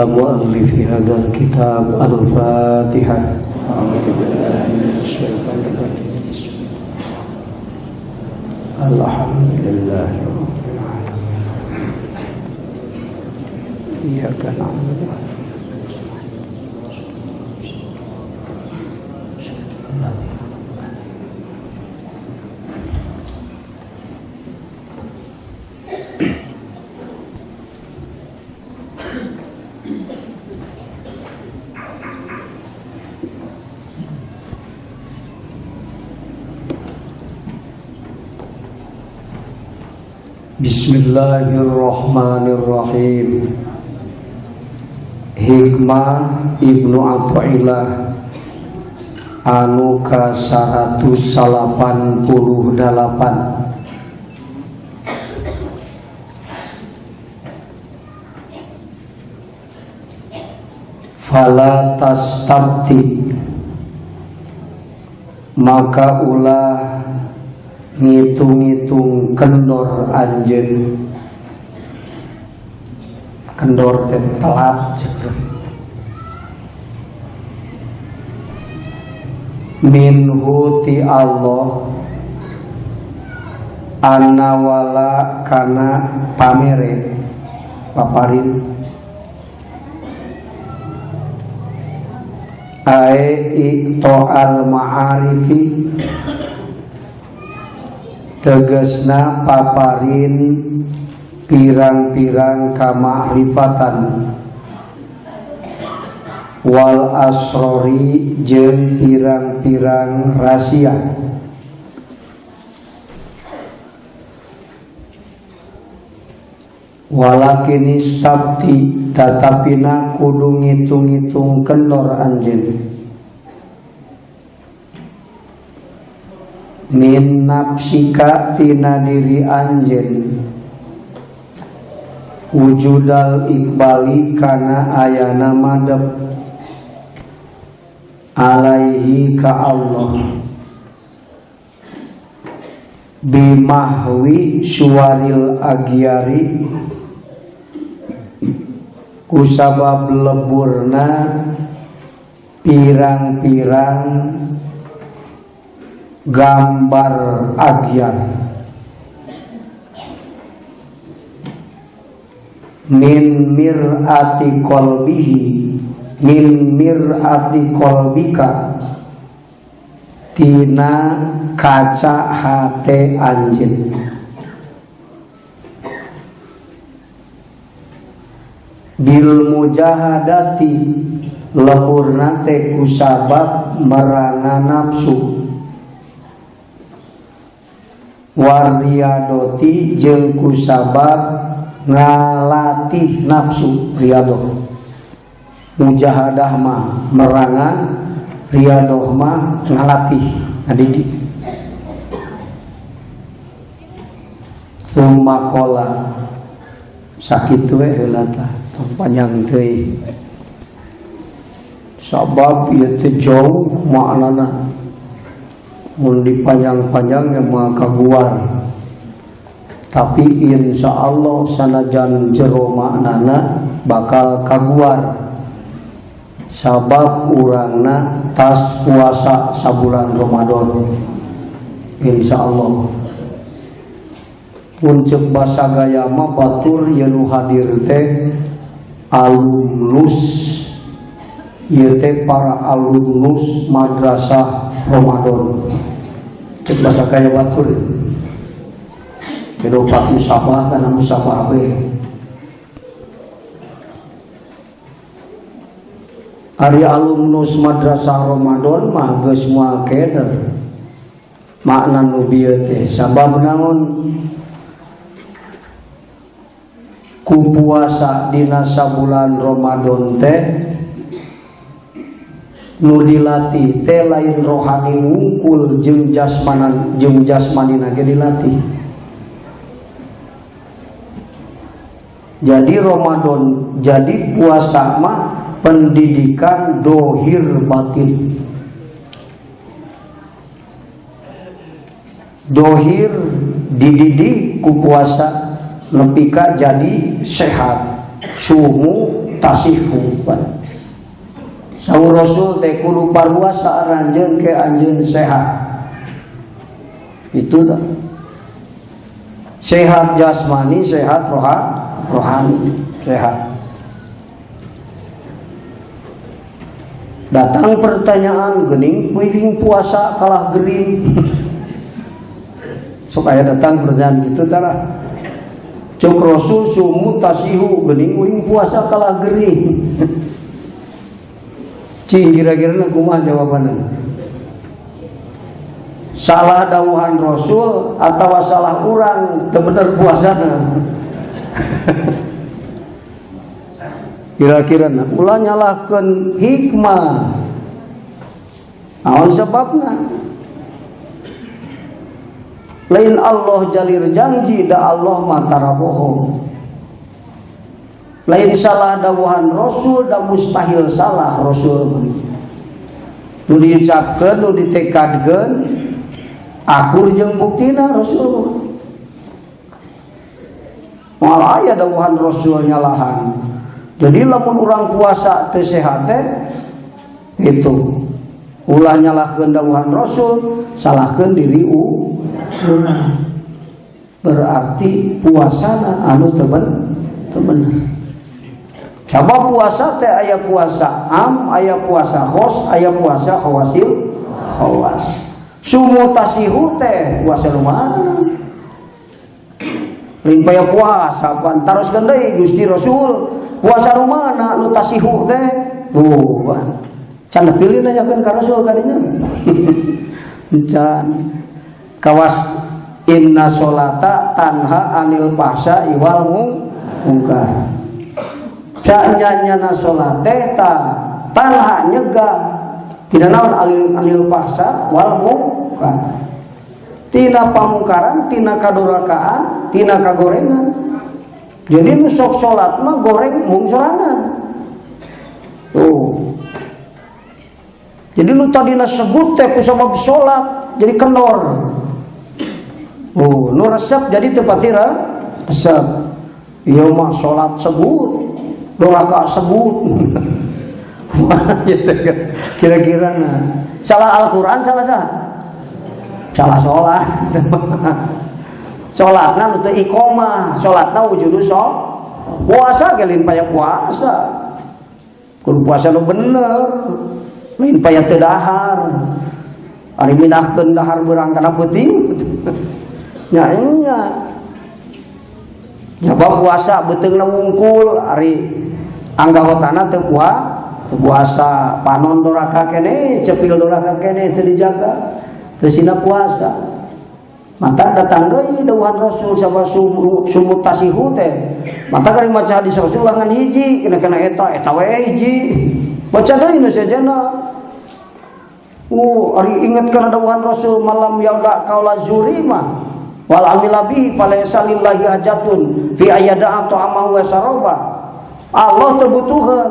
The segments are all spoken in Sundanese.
مؤلف هذا الكتاب. الفاتحة. أعوذ بالله من الشيطان الرجيم. الحمد لله رب العالمين. إياك نعبد وإياك نستعين. Bismillahirrahmanirrahim. Hikmah Ibnu Athaillah anu ka 188. Fala tastabti, maka ulah ngitung-ngitung kendor anjeun. Kendor teh telat. Minhu ti Allah anawala kana pamere paparin ae i'to'al ma'arifi, tegesna paparin pirang-pirang kamakrifatan wal asrori jeung pirang-pirang rahasia. Walakin istabti, tatapina kudu ngitung-ngitung kendor anjeun min nafsika tina diri anjeun wujudal ikbali kana ayana madep alaihi ka Allah bimahwi suwaril agyari kusabab leburna pirang-pirang gambar agyar min mir'ati qalbihi, min mir'ati qalbika tina kaca hate anjeun. Bil mujahadati leburna teh kusabab meranga nafsu wariyadoti jeung kusabab ngalatih nafsu. Riyadoh mujahadah mah merangan, riyadoh mah ngalatih ngadidik. Tsumma qala, sakitu we heula tah, tong panjang teuing sabab ieu teh jauh maknana, mun dipanjang-panjang mah kaguar. Tapi insya Allah sanajan jero maknana bakal kaguar sabab urangna tas puasa sabulan Ramadan insya Allah. Puncak basa gaya mah batur ieu nu hadir teh alumnus, ieu teh para alumnus madrasah Ramadan. Cek basa gaya batur kedopak musabah kana musabah be. Ari alumnus madrasah Ramadan mah geus moal keder makna nu bieu teh sabab naon ku puasa dina sabulan Ramadan teh nu dilatih teh lain rohani wungkul jeung jasmanan, jeung jasmanina ge dilatih. Jadi Ramadan, jadi puasa mah pendidikan dohir batin. Dohir dididik ku puasa nepi ka jadi sehat, sumu tasihu. Saur Rasul teh kudu paruasa aranjeun ke anjeun sehat. Itu tah. Sehat jasmani, sehat rohani, sehat. Datang pertanyaan geuning piring puasa kalah gering. Sok aya datang pertanyaan gitu tara. Cuk Rasul sumu tasihu geuning uing puasa kalah gering. Cing kira-kira kumaha jawabanna? Salah dawuhan Rasul atau salah urang teu bener puasana? Kira-kira ulah nyalahkeun hikmah. Naon sebabna? Lain Allah jalir janji da Allah mah tara bohong. Lain salah dawuhan Rasul da mustahil salah Rasul. Nu diucapkeun, nu ditekadkeun akur jeung buktina Rasul. Moal aya dawuhan Rasul nyalahan. Jadi lamun urang puasa teu sehat teh itu ulah nyalahkeun dawuhan Rasul, salahkeun diri urang. Berarti puasana anu teu bener. Coba puasa teh aya puasa am, aya puasa khos, aya puasa khawasil khawas. Sumu tasihu teh puasa nu mana? Lain paya puasa pan taroskeun deui Gusti Rasul puasa nu mana nu tasihu teh? Tuh, can pilih nanyakeun ka Rasul kadinya. Can kawas inna sholata tanha anil fahsya wal mungkar. Canya salat teh ta tanha nyegah tina naon anil fahsya wal mungkar. Tina pamungkaran, tina kadorakaan, tina kagorengan. Jadi nu sok salat mah goreng mung sorangan. Tuh. Jadi nu tadina sebut teh ku sabab salat jadi kendor. Oh, nu resep jadi teu pati resep. Ieu mah salat sebut, doraka sebut. Wah, kira-kira nah. Salah Al-Qur'an salah sah? Salah salat. Salatna nu teu iqamah, salatna wujudu so. Puasa ge lain paya puasa. Kudu puasa nu bener. Lain paya teu dahar. Ari minahkeun dahar beurang kana peuting. Nya nya. Nyaba puasa beuteungna wungkul ari anggahotana teu puasa, panon doraka kene, cepil doraka kene teu dijaga. Teu sina puasa. Mata datang deui dawuhan Rasul sama sumut tasihu teh. Mata kari maca hadis Rasul ngan hiji, kena-kena eta, eta we hiji. Baca deui nu sejenna. Ari inget kana dawuhan Rasul malam yauda kaula zurima wal amila bihi falaysa lillahi hajatun fi ayada ta'amahu wa saraba. Allah teu butuheun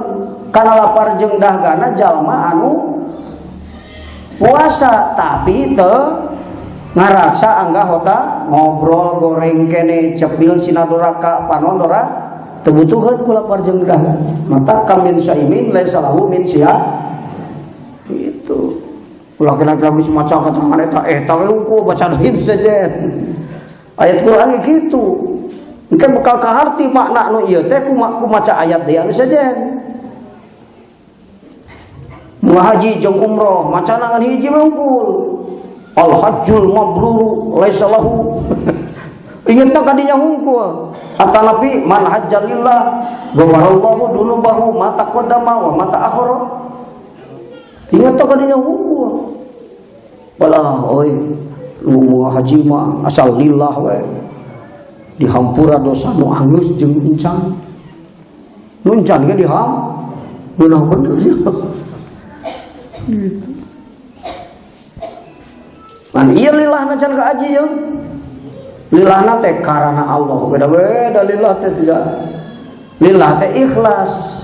kana lapar jeung dahgana jalma anu puasa tapi teu ngaraksa anggah hota ngobrol goreng kene cepil sina doraka panon dora teu butuheun ku lapar jeung dahgana. Mata kamin saimin laisa lahu min sia. Itu ulah kena-kena geus maca keterangan eta eta we hungkul baca deui sejen. Ayat Quran ge kitu. Engke bakal kaharti makna nu ieu teh ku maca ayat deui anu sejen. Nu haji jeung umroh macana ngan hiji we hungkul. Al hajjul mabruru laisa lahu. Ingetna kadinya hungkul. Atanapi man hajja lillah ghafarallahu dunubahu ma taqaddama wa ma ta'akhkhara. Ingetna kadinya hungkul. Walah oi nu haji mah asal lillah we. Dihampura dosa nu anggeus jeung encan. Nu encan ge diham. Geunah bener sih. Gitu. Man ieu lilahna can ka aji jeung lilahna teh karana Allah. Beda-beda lillah teh tidak. Lillah teh ikhlas.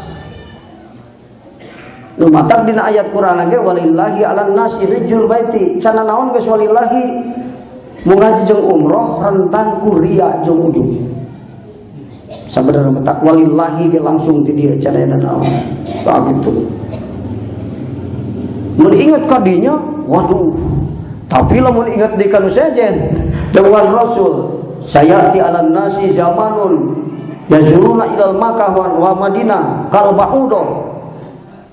Nu matak dina ayat Quran ge walillahi 'alan nasi hijjul baiti. Cana naon geus walillahi mun ngaji jeung umroh rentang ku riya jeung ujub. Sabenerna betak walillahi ge langsung ti dieu can aya naon. Tah gitu. Mun inget ka dinya, waduh. Tapi lamun inget di kanu sejen, dawuhan Rasul, sayati alan nasi zamanun yazuruna ilal Makkah wa Madinah kal ba'udah.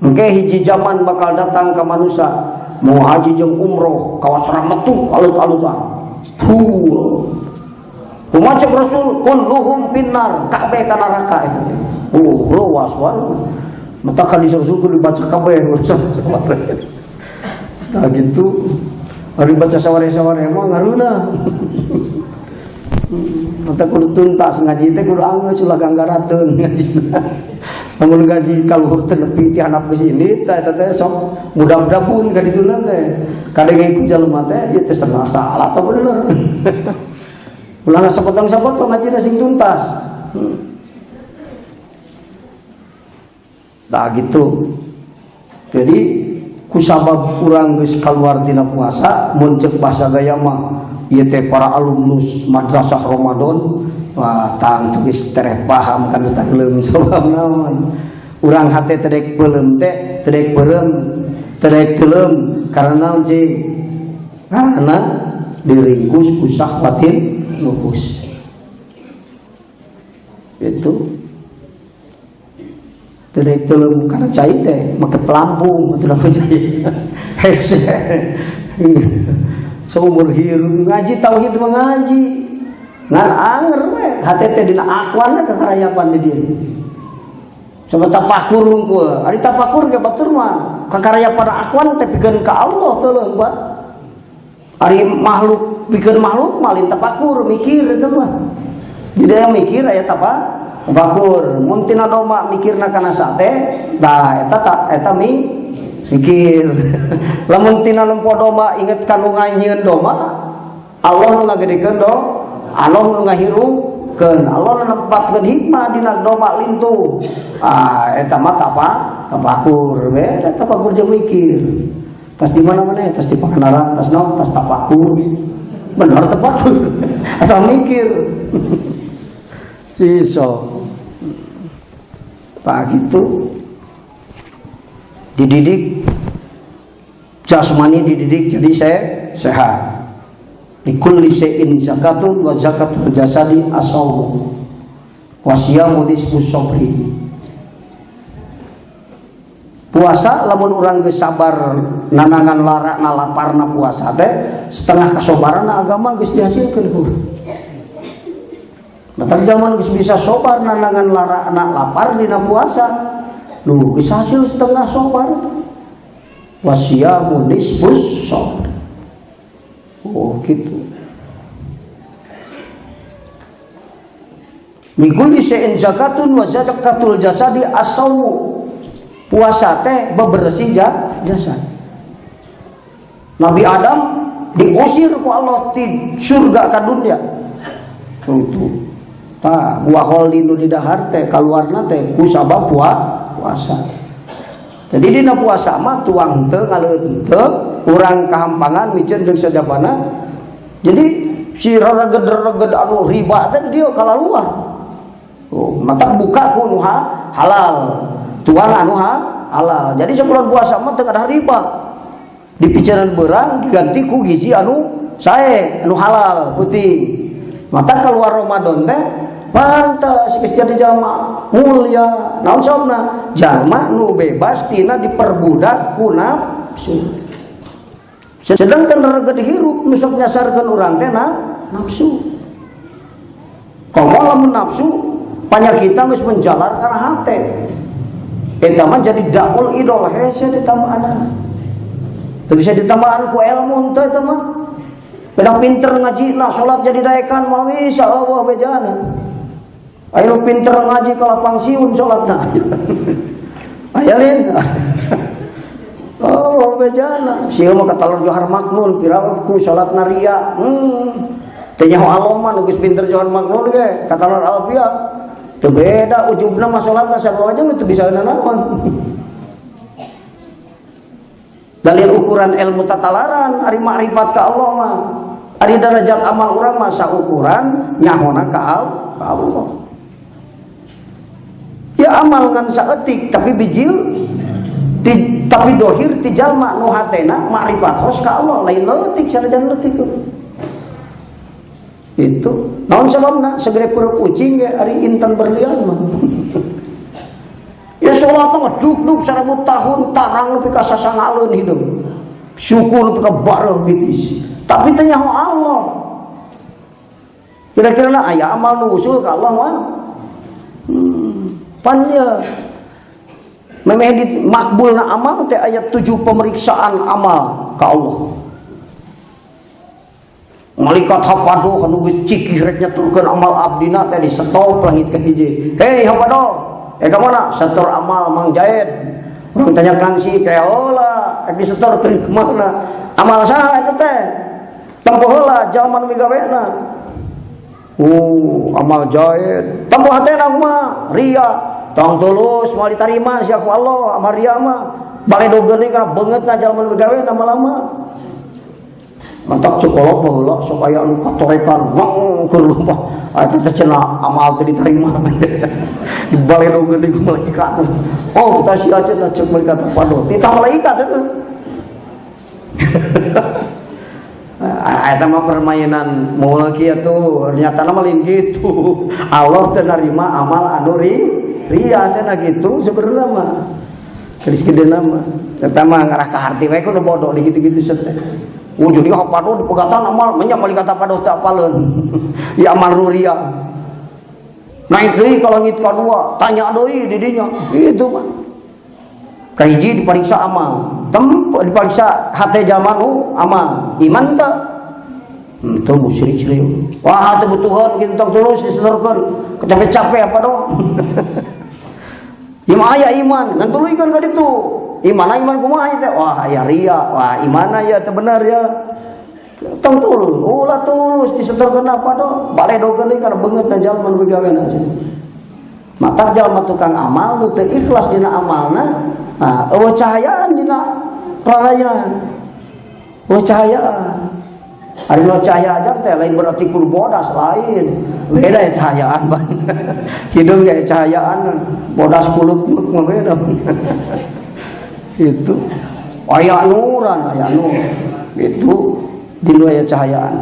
Engke hiji zaman bakal datang ke manusia mau haji jeung umroh kawas rametu alut-alut ah. Puh. Kumaha cek Rasul kulluhum finnar, kabeh ka neraka eta teh. Oh, luas wan. Mata hadis Rasul kudu dibaca kabeh saware. Tah gitu. Ari baca saware-saware mah ngareunah. Mata kudu tuntas ngaji teh kudu anggeus ulah ganggarateun ngaji. Lamun ngaji kaluhur teh nepi ti handap geus indit tah eta teh sok mudab-dabun ka dituna teh. Kadenge ku jalma teh ieu teh salah atau bener. Ulah sapotong-sapotong ngajina sing tuntas. Nah gitu. Jadi kusabab urang geus kaluar tina puasa mun ceuk bahasa gaya mah ieu teh para alumnus madrasah Ramadan, wah tang teu geus tereh paham kana tangleum sabab naon. Urang hate teh dek beuleum teh, teh dek beureum, teh dek teuleum karena naon cing? Karena diringkus ku syahwatin nufus. Itu teh teuleum kana cai teh make pelampung atuh lamun cai. Hese. Seumur hirup ngaji tauhid mah ngaji. Ngan anger we hate teh dina akuan kakarayapan di dieu. Sabab tafakur hungkul. Ari tafakur ge batur mah kakarayapan akuan teh pikeun ka Allah teuleum Pak. Ari makhluk pikeun makhluk mah lain tafakur mikir eta mah. Jadi aya mikir aya tafakur. Mun tina domba mikirna kana sate, tah eta ta, eta mikir. Lamun tina nempo domba inget ka nu nganyieun domba, Allah nu ngagedekeun do, Allah nu ngahirupkeun, Allah nu nempatkeun hikmah dina domba lintuh. Ah eta mah tafakur, beda tafakur jeung mikir. Tas di mana-mana ya, tas di Pangandaran, tas naon, tas tafakur. Bener tafakur atau mikir. Ciso. Pak gitu. Dididik jasmani dididik jadi sehat. Likulli syai'in zakatun wa zakatul jasadi as-sawm. Wa siyamu nisfu sabri. Puasa lamun urang geus sabar nanangan lara na laparna puasa teh setengah kasobaran agama geus dihasilkeun ku. Batak zaman geus bisa sobar nanangan lara na lapar dina puasa. Nu geus hasil setengah sobar teh. Wasiyamu nisfus sabr. Oh gitu. Likulli syai'in zakatun wa zakatul jasadi as-sawm. Puasa teh bebersih jasad. Nabi Adam diusir ku Allah ti surga ka dunia. Tuh. Tah, buah kholi nu didahar teh kaluarna teh ku sabab puasa. Jadi dina puasa mah tuang teu ngaleut teu, urang kahampangan miceun jeung sajabana. Jadi si rereged-rereged anu riba teh dia kalaluar. Oh, mata buka ku nu halal. Tuang anu halal. Jadi sebelum puasa mah teu ada riba. Di piceran berang diganti ku gizi anu sae, anu halal putih. Mata keluar Ramadan teh pantas geus jadi jalma mulia. Naon sababna? Jalma nu bebas tina diperbudak ku nafsu. Sedangkan rereged hirup nu sok nyasarkeun urang teh nafsu. Komo lamun nafsu panyakita geus menjalar kana hate. Eta mah jadi daul idol hese ditambahan. Teu bisa ditambahan ku ilmu teh eta mah. Beda pinter ngaji nah salat jadi daekan mah bisa Allah bejana. Ayo pinter ngaji kalah pangsiun salatna. Aya lin. Oh bejana. Sieun mah katalor Johar Maknun pira ku salatna ria. Teh nyaho Allah mah nu geus pinter Johar Maknun ge katalor Alfiah. Teu beda ujubna mah salatna sarua aja teu bisa nanaon. Dalil ukuran ilmu tatalaran ari makrifat ka Allah mah. Ari darajat amal urang mah saukuran nyahona ka Allah. Ya amal ngan saeutik tapi bijil ti, tapi dohir ti jalma nu hatena makrifat hos ka Allah lain leutik sanajan leutik. Itu naon sababna segere peureuk ucing ge ari intan berlian mah. Ya sholat mah duk-duk 1000 tahun tarang nepi ka sasangaleun hidup. Syukur nepi ka bareuh bitis. Tapi teh nyaho Allah. Kira-kira na aya amal nu usul ka Allah mah. Pan ya. Memeh di makbulna amal teh aya 7 pemeriksaan amal ka Allah. Malaikat hapado anu geus cikih rek nyeturkeun amal abdina teh di stop langit ka hiji. Hei hapado, ka mana? Setor amal Mang Jaid. Urang tanya kangsi kayak heula, rek disetorkeun ka mana? Amal saha eta teh? Tempo heula jalma nu migawena. Oh, amal Jaid. Tempo hatena kumaha? Ria. Tong tulus moal ditarima sia ku Allah amal ria mah. Baledogeun deui kana beungeutna jalma nu migawena lama-lama. Mantap cukolot baheula sok aya anu katorekan mang keur lumpah eta teh cenah amal teh diterima. Dibaledogeun deui ku malaikat. Oh, kita sia cenah ceuk malaikat pado. Titah malaikat eta. Eta mah permainan moal kieu tuh, nyatana mah lain kitu. Allah teh narima amal anu ria teh na kitu sebenarnya mah. Geus gedena mah. Eta mah ngarah ka harti we kudu bodoh di kitu-kitu teh. Oh, jadi hapado dipegatan amal, menyak malaikat hapado teu apaleun. Ya amal ria. Naik deui ka langit kadua, tanya deui di dinya. Itu mah. Kahiji diperiksa amal, tempo diperiksa hate jalma nu amal, iman teu? Teu musyrik serius. Wah, teu butuhan kitu tong tulus disetorkeun. Capek-capek apa dong? Ieu mah aya iman, ngan tuluykeun ka ditu. Iman iman kumaha teh? Wah, aya ria. Wah, iman aya teu bener ya. Tong tulus, ulah tulus disetorkeun apa do? Baledogeun deui kana beungeutna jalma nu gawena cenah. Matak jalma tukang amal nu teu ikhlas dina amalna, nah, eueuh cahayaan dina rarayna. Eueuh cahayaan. Ari nu cahaya aja teh lain berarti kudu bodas lain. Beda ya cahayaan ban. Hidung ge cahayaan, bodas kuluk mah beda. Itu aya nuran, aya nur. Itu di nu aya cahayaan.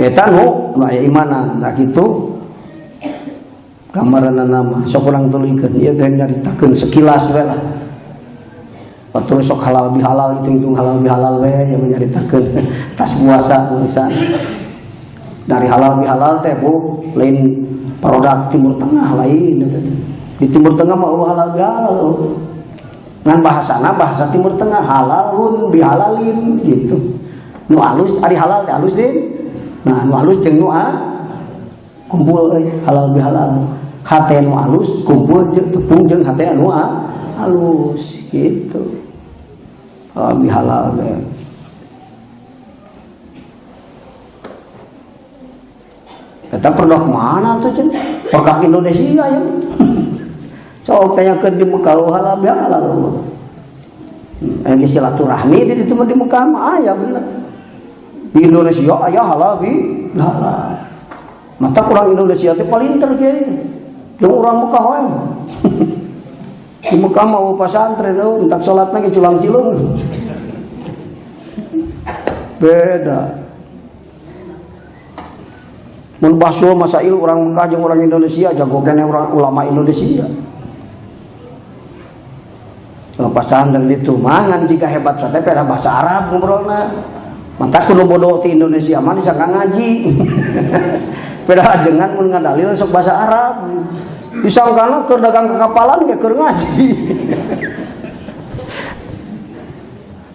Eta nu aya imanan. Nah kitu gambaranna mah sok urang tuluykeun ieu teh nyaritakeun sekilas we lah. Batur sok halal bihalal hitung-hitung halal bihalal we yang menyaritakeun tas puasa misalnya. Dari halal bihalal teh Bu lain produk Timur Tengah lain eta teh. Di Timur Tengah mah eueuh halal bihalal eueuh. Ngan bahasana bahasa Timur Tengah halalun bihalalin gitu. Nu alus ari halal teh alus din. Nah nu alus jeung nu kumpul euy halal bihalal. Hate nu alus kumpul jeung tepung jeung hate nu alus gitu. Halal bihalal teh. Eta produk mana tuh cen? Produk Indonesia ya. Sok tanyakeun di Mekah halal bihalal. Geus silaturahmi di ditu di Mekah mah aya bener. Di Indonesia aya halal bihalal. Mata kurang Indonesia teh palinter kieu teh. Jeung urang Mekah wae. Di Mekah mah eueuh pasantren eueuh, entak salatna ge culang-cilung. Beda. Mun bahsul masail orang Mekah jeung orang Indonesia jago keneh urang ulama Indonesia. Kalau pasantren ditu mah ngan jika hebat sate pada bahasa Arab ngobrolna. Mata kudu bodoh ti Indonesia mah disangka ngaji. Beda ajengan mun ngadalil sok bahasa Arab. Disangkana keur dagang kekapalan ge keur ngaji.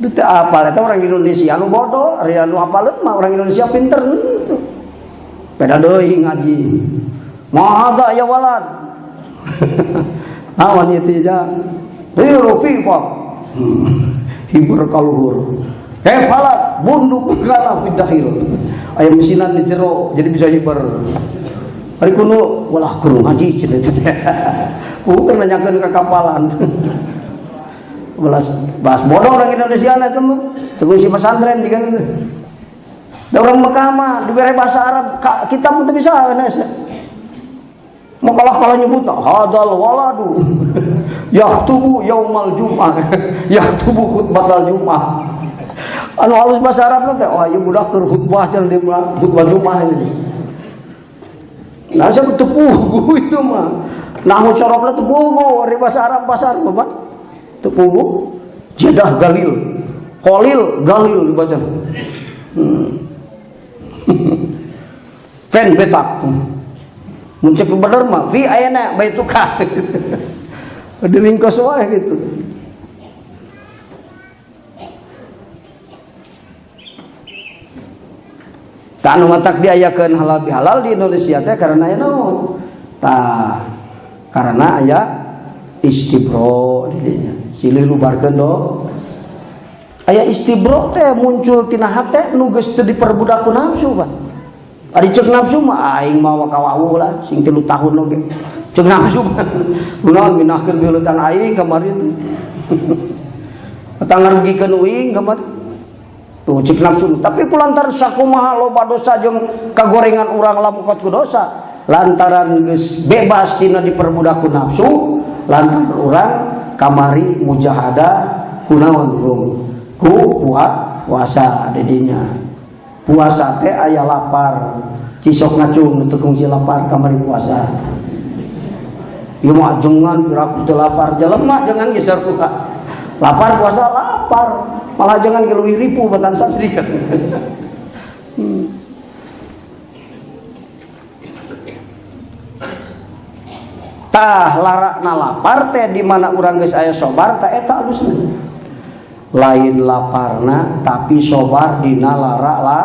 Teu apal eta orang Indonesia anu bodoh, ari anu apaleun mah orang Indonesia pinter henteu. Beda deui ngaji. Mahadha ya walad. Awan ieu teh ja. Tiru fifa. Hibur kaluhur. Hefalat bunduk kana fi dakhil. Aya mesinan di jero jadi bisa hiber. Ari kuno walah kudu ngaji cenah teh. Ku keur nanyakeun ka kapalan. Belas bahas bodoh orang Indonesia na itu mah. Teguh si pesantren jika itu. Da urang Mekah mah dibere bahasa Arab kita pun teu bisa Indonesia. Mau kalah kalah nyebut hadal waladu yaktubu yaumal jum'ah yaktubu khutbatal jum'ah. Anu halus bahasa Arab teh, oh ieu budak keur khutbah cenah di khutbah jum'ah ini. Nah saya teu pugu itu mah. Nahu sorobna teu pugu ari bahasa Arab Bapak. Teu pugu. Jedah galil. Qalil galil dibaca. Fen betak. Mun cek bener mah fi ayana baituka. Diringkos wae gitu. Tah anu matak diayakeun halal bihalal di Indonesia teh karena aya naon? Tah karena aya istibro di dinya. Silih lubarkeun do. Aya istibro teh muncul tina hate nu geus teu diperbudak ku nafsu, Pak. Ari ceuk nafsu mah aing mah wakawawuh lah sing 3 tahun oge. Ceuk nafsu mah kunaon minahkeun biuleutan aing kamari teh. Eta ngarugikeun uing kamari. Tuh ceuk nafsu, tapi kulantaran sakumaha loba dosa jeung kagorengan urang lamun ku dosa, lantaran geus bebas tina diperbudak ku nafsu, lantaran urang kamari mujahadah kunaon ku puasa dedinya. Puasa teh aya lapar, cisok ngacung teu kungsi lapar kamari puasa. Ieu mah jangan piraku teu lapar, jelema jangan geser buka. Lapar puasa lapar, malah jangan leuwih ripuh batan santri kan. Tah larakna lapar teh di mana urang geus aya sobar tah eta alusna. Lain laparna tapi sobar dina lara la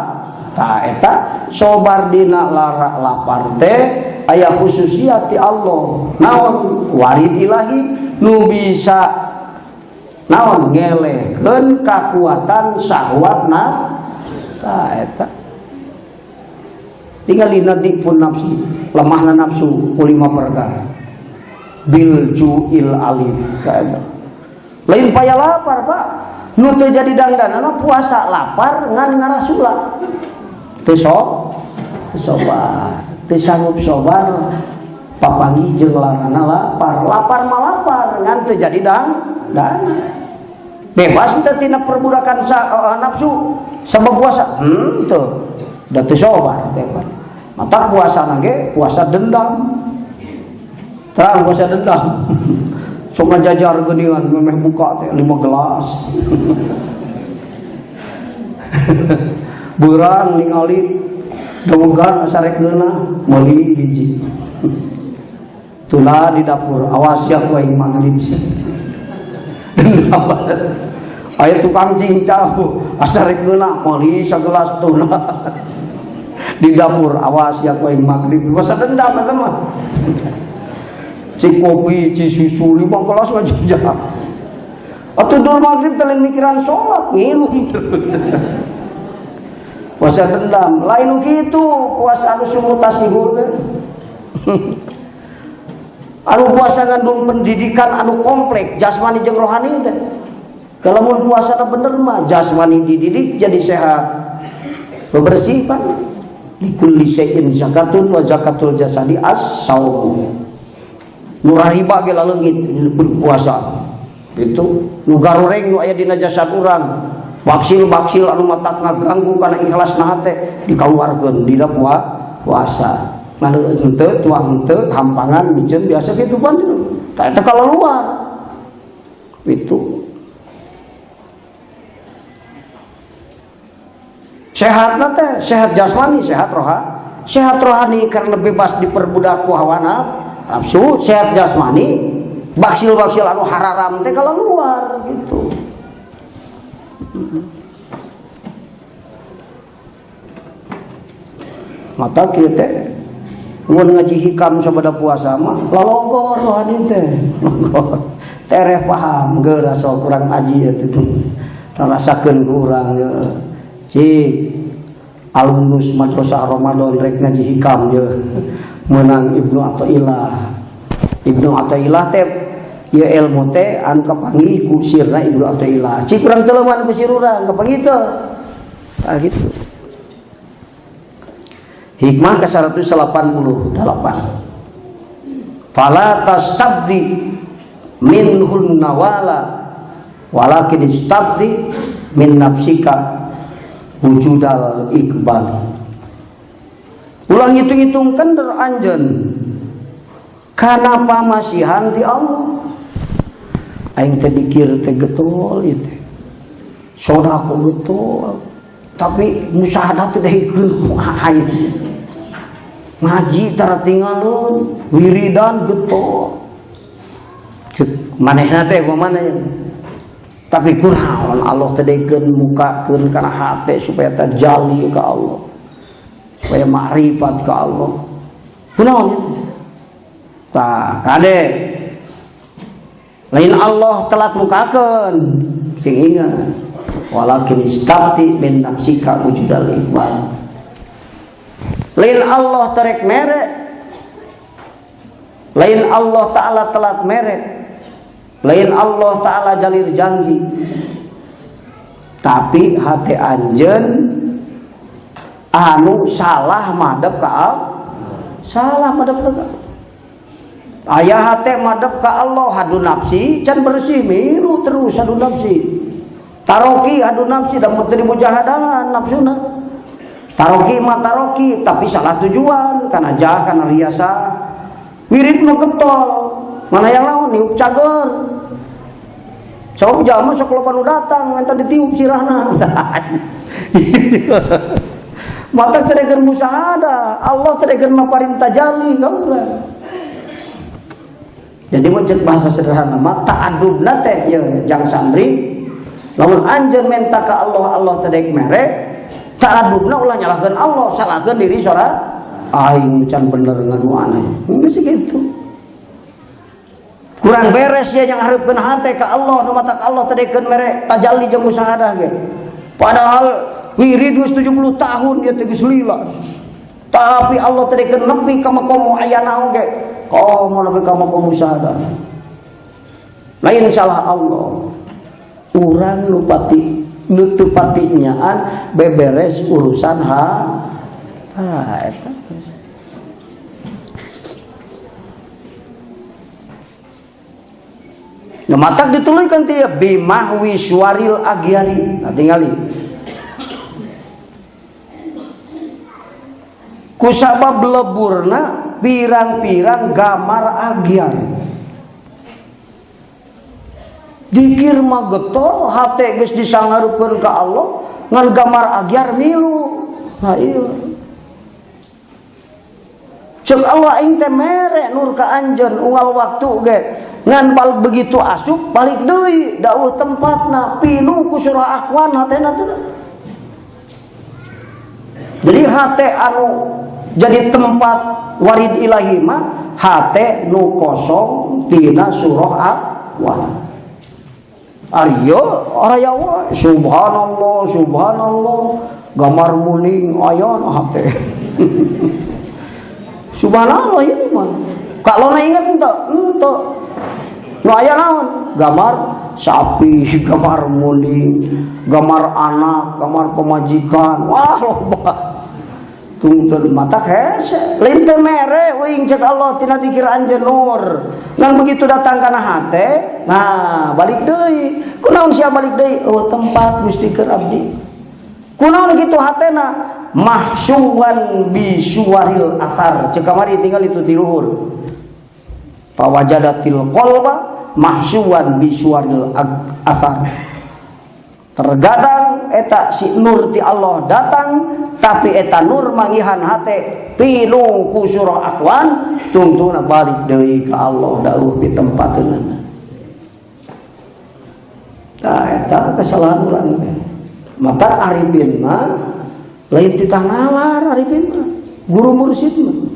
tah eta sobar dina lara lapar teh aya khususiat ti Allah. Naon warid ilahi nu bisa naon ngelehkeun kakuatan syahwatna tah eta. Tinggal dina pun nafsu, lemahna nafsu ku 5 perkara. Bil ju'il alim tah eta. Lain paya lapar, Pak. Nu teu jadi dangdanana puasa lapar ngan ngarasula. Teu sobar, teu sanggup sobar papangi jeung larana lapar. Lapar mah lapar ngan teu jadi dangdana. Bebas teu tina perbudakan nafsu sabab puasa. Teu. Da teu sobar teh, Pak. Mata puasa ge puasa dendam. Terang puasa dendam. Sok ngajajar geuningan memeh buka teh 5 gelas. Beurang ningali dawegan asa rek ngeunah meuli hiji. Tuna di dapur awas ya ku aing magrib. Dendam. Aya tukang cincau asa rek ngeunah meuli sagelas tuna. Di dapur awas ya ku aing magrib. Masa dendam eta mah. Ci kopi, ci susu, 5 gelas ngajajah. Atuh dur maghrib teh lain mikiran sholat, nginum terus. Puasa dendam, lain kitu puasa anu sumur tasihur teh. Anu puasa ngandung pendidikan anu komplek jasmani jeung rohani teh. Kalau mun puasa bener mah jasmani dididik jadi sehat. Bebersih pan. Likulli syai'in zakatun wa zakatul jasadi as-saum. Nu riba ge laleungit puasa. Itu nu garoreng nu aya dina jasad urang. Baksil-baksil anu matak ngaganggu kana ikhlasna hate dikaluarkeun dina puasa. Ngaleueut henteu, tuang henteu, hampangan miceun biasa kitu pan. Tah eta kaluar. Itu. Sehatna teh, sehat jasmani, sehat roha. Sehat rohani karena bebas diperbudak ku hawa nafsu, sehat jasmani, baksil-baksil anu hararam teh kalau luar gitu. Mata kieu teh mun ngaji hikam sabada puasa mah lalogor rohani teh. Lalogor. Tereh paham geura sok kurang aji eta teh. Rasakeun ku urang ye. Cik alumnus madrasah Ramadan rek ngaji hikam ye. Menang Ibnu Athaillah. Ibnu Athaillah teh ieu ilmu teh anu kapanggih ku sirna Ibnu Athaillah. Cik urang teu leuman ku sir urang kapanggih teu. Tah gitu. Hikmah ke 188. Fala tastabdi minhun nawala walakin istabdi min nafsika wujudal iqbali. Ulah ngitung-ngitung kender anjeun kana pamasihan ti Allah. Aing teh dikir teh getol ieu teh. Sedekah getol. Tapi musyahadah teh daekeun aing. Ngaji tara tinggalun, wiridan getol. Cek manehna teh kumaha ya? Tapi kunaon Allah teh daekeun mukakeun kana hate supaya tajali ka Allah. Supaya makrifat ka Allah. Kunaon itu? Tah, kade. Lain Allah telat mukakeun, sing ingat. Walakin istabti min nafsika wujudal iqbal. Lain Allah terek mere, lain Allah Ta'ala telat mere, lain Allah Ta'ala jalir janji, tapi hati anjeun anu salah madep ka Allah, salah madep ka Allah. Aya hate madep ka Allah, hadu nafsi can bersih milu terus hadu nafsi. Taroki hadu nafsi da mun teu dimujahadahan nafsuna. Taroki mah taroki tapi salah tujuan kana jah kana riasa. Wirid mah getol, mana yang lawan niup cager. Sabab jalma sok loba nu datang minta ditiup sirahna. Mata teu dekeun musyahadah, Allah teu dekeun maparin tajalli ka urang. Jadi mun ceuk bahasa sederhana mah ta'adubna teh ye jang santri lamun anjeun menta ka Allah, Allah teu daek mere, ta'adubna ulah nyalahkeun Allah, salahkeun diri sora aing can bener ngaduana. Geus kitu. Kurang beres ya yang hareupeun hate ka Allah, nu matak Allah teu daekeun mere tajalli jeung musyahadah ge. Padahal wirid geus 70 tahun dia teh geus lila. Tapi Allah teu daekeun nepi ka maqam muayyana oge. Komo nepi ka maqam musyahadah. Lain salah Allah. Urang nu pati nu teu pati nyaan beberes urusan ha. Tah eta. Nah, matak dituluykeun ti dia bimahwi suaril agyari. Nah tingali. Kusabab leburna pirang-pirang gamar agyar. Dikir mah getol, hate geus disangarupkeun ka Allah, ngan gamar agyar milu. Nah iya. Ceuk Allah aing teh mere nur ka anjeun unggal waktu ge. Ngan bal begitu asup balik deui dawuh tempatna pinuh ku surah akwan hatena teh. Jadi hate anu jadi tempat warid ilahi mah hate nu kosong tina surah akwan. Aryo araya wae subhanallah subhanallah gamar muning aya na hate. Subhanallah ini mah. Kalau na ingat ente, ente. Nu aya naon? Gamar sapi, gamar muning, gamar anak, gamar pemajikan. Wah loba. Tungtun mata hese, lain teu mere uing cek Allah tina dikir anjeun nur. Ngan begitu datang kana hate, nah balik deui. Kunaon sia balik deui? Oh tempat Gusti keur abdi. Kunaon kitu hatena? Mahsuwan bisuwaril athar. Cek kamari tinggal itu di luhur. Fawajadatil qalba mahsuwan bisuwaril athar. Tergadang eta si nur ti Allah datang, tapi eta nur mangihan hate pinuh ku surah akwan, tungtuna balik deui ka Allah dawuh di tempateunana. Tah eta kesalahan urang teh. Maka arifin mah lain titah nalar arifin mah, guru mursyid mah.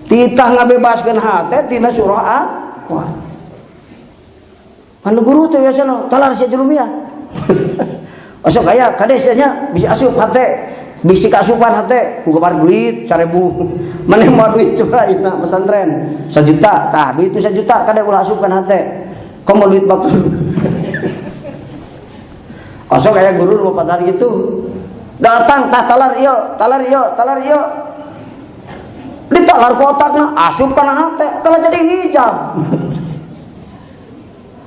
Titah ngabebaskeun hate tina surah akwan. Anu guru teh biasana talar sia julumiah. Osok aya kades nya bisi asup hate, bisi kasupan hate ku gambar duit 1000. Maneh mah duit coba ina pesantren 1 juta, tah duit 1 juta kade ulah asupkan hate. Komo duit batur. Osok aya guru nu patar gitu. Datang tah talar ieu, talar ieu, talar ieu. Ditalar ku otakna asup kana hate, kalah jadi hijab.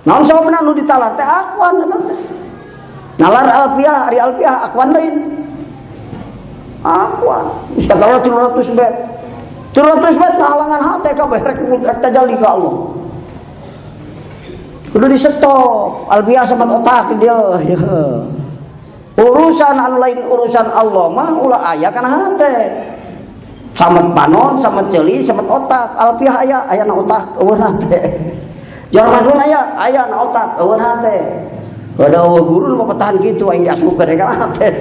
Naon sababna nu ditalar teh akwan eta teh. Nalar alfiah, ari alfiah akwan lain. Akwan. Geus katalar 300 bet. 300 bet kahalangan hate kabeh rek tajalli ka Allah. Kudu di stop, alfiah sama otak dia. Ya. Urusan anu lain urusan Allah mah ulah aya kana hate. Samet panon, samet ceuli, samet otak. Alfiah aya, aya na otak eueuh hate. Jarmadun aya, aya na otak eueuh hate. Ada guru nu petahan kitu aing diasupkeun kana hate.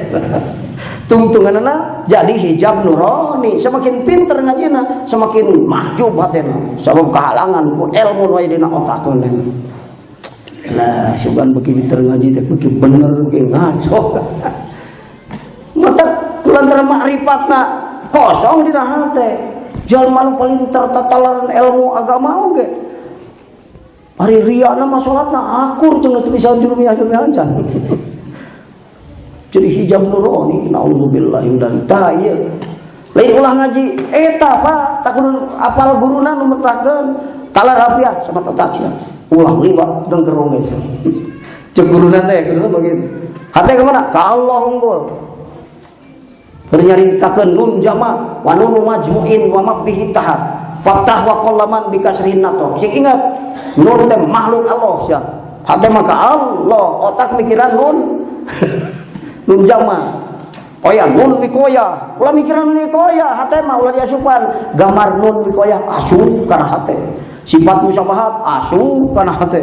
Tungtunganna jadi hijab nurani. Semakin pinter ngajina, semakin mahjub hatena. Sabab kahalangan ku ilmu nu aya dina otak teh. Lah, sugan beuki pinter ngaji teh beuki bener beuki ngaco. Mata kulantaran makrifatna kosong dina hate. Jalma nu paling tertatalaran ilmu agama oge. Ari riana mah salatna akur jeung teu bisa jurumiyah-jurumiyah can. Jadi hijab nurani, naudzubillah min dzalik. Tah ieu. Lain ulah ngaji eta Pak, tak kudu apal guruna nu mutlakkeun. Talar alfiah sama otak sia. Ulah liwat dengkerong geus. Cek guruna teh guruna begitu. Hate kemana? Ka Allah unggul. Keur nyaritakeun nun jama wa nunu majmu'in wa mabbihi tahab. Faftah wa qallaman bi kasrin nato. Sing ingat nun teh makhluk Allah sia. Hate mah ka Allah, otak mikiran nun. Nun jama. Oh ya, nun wikoya. Ulah mikiran nun wikoya, hate mah ulah diasupan. Gambar nun wikoya asup kana hate. Sifat musyabahat asup kana hate.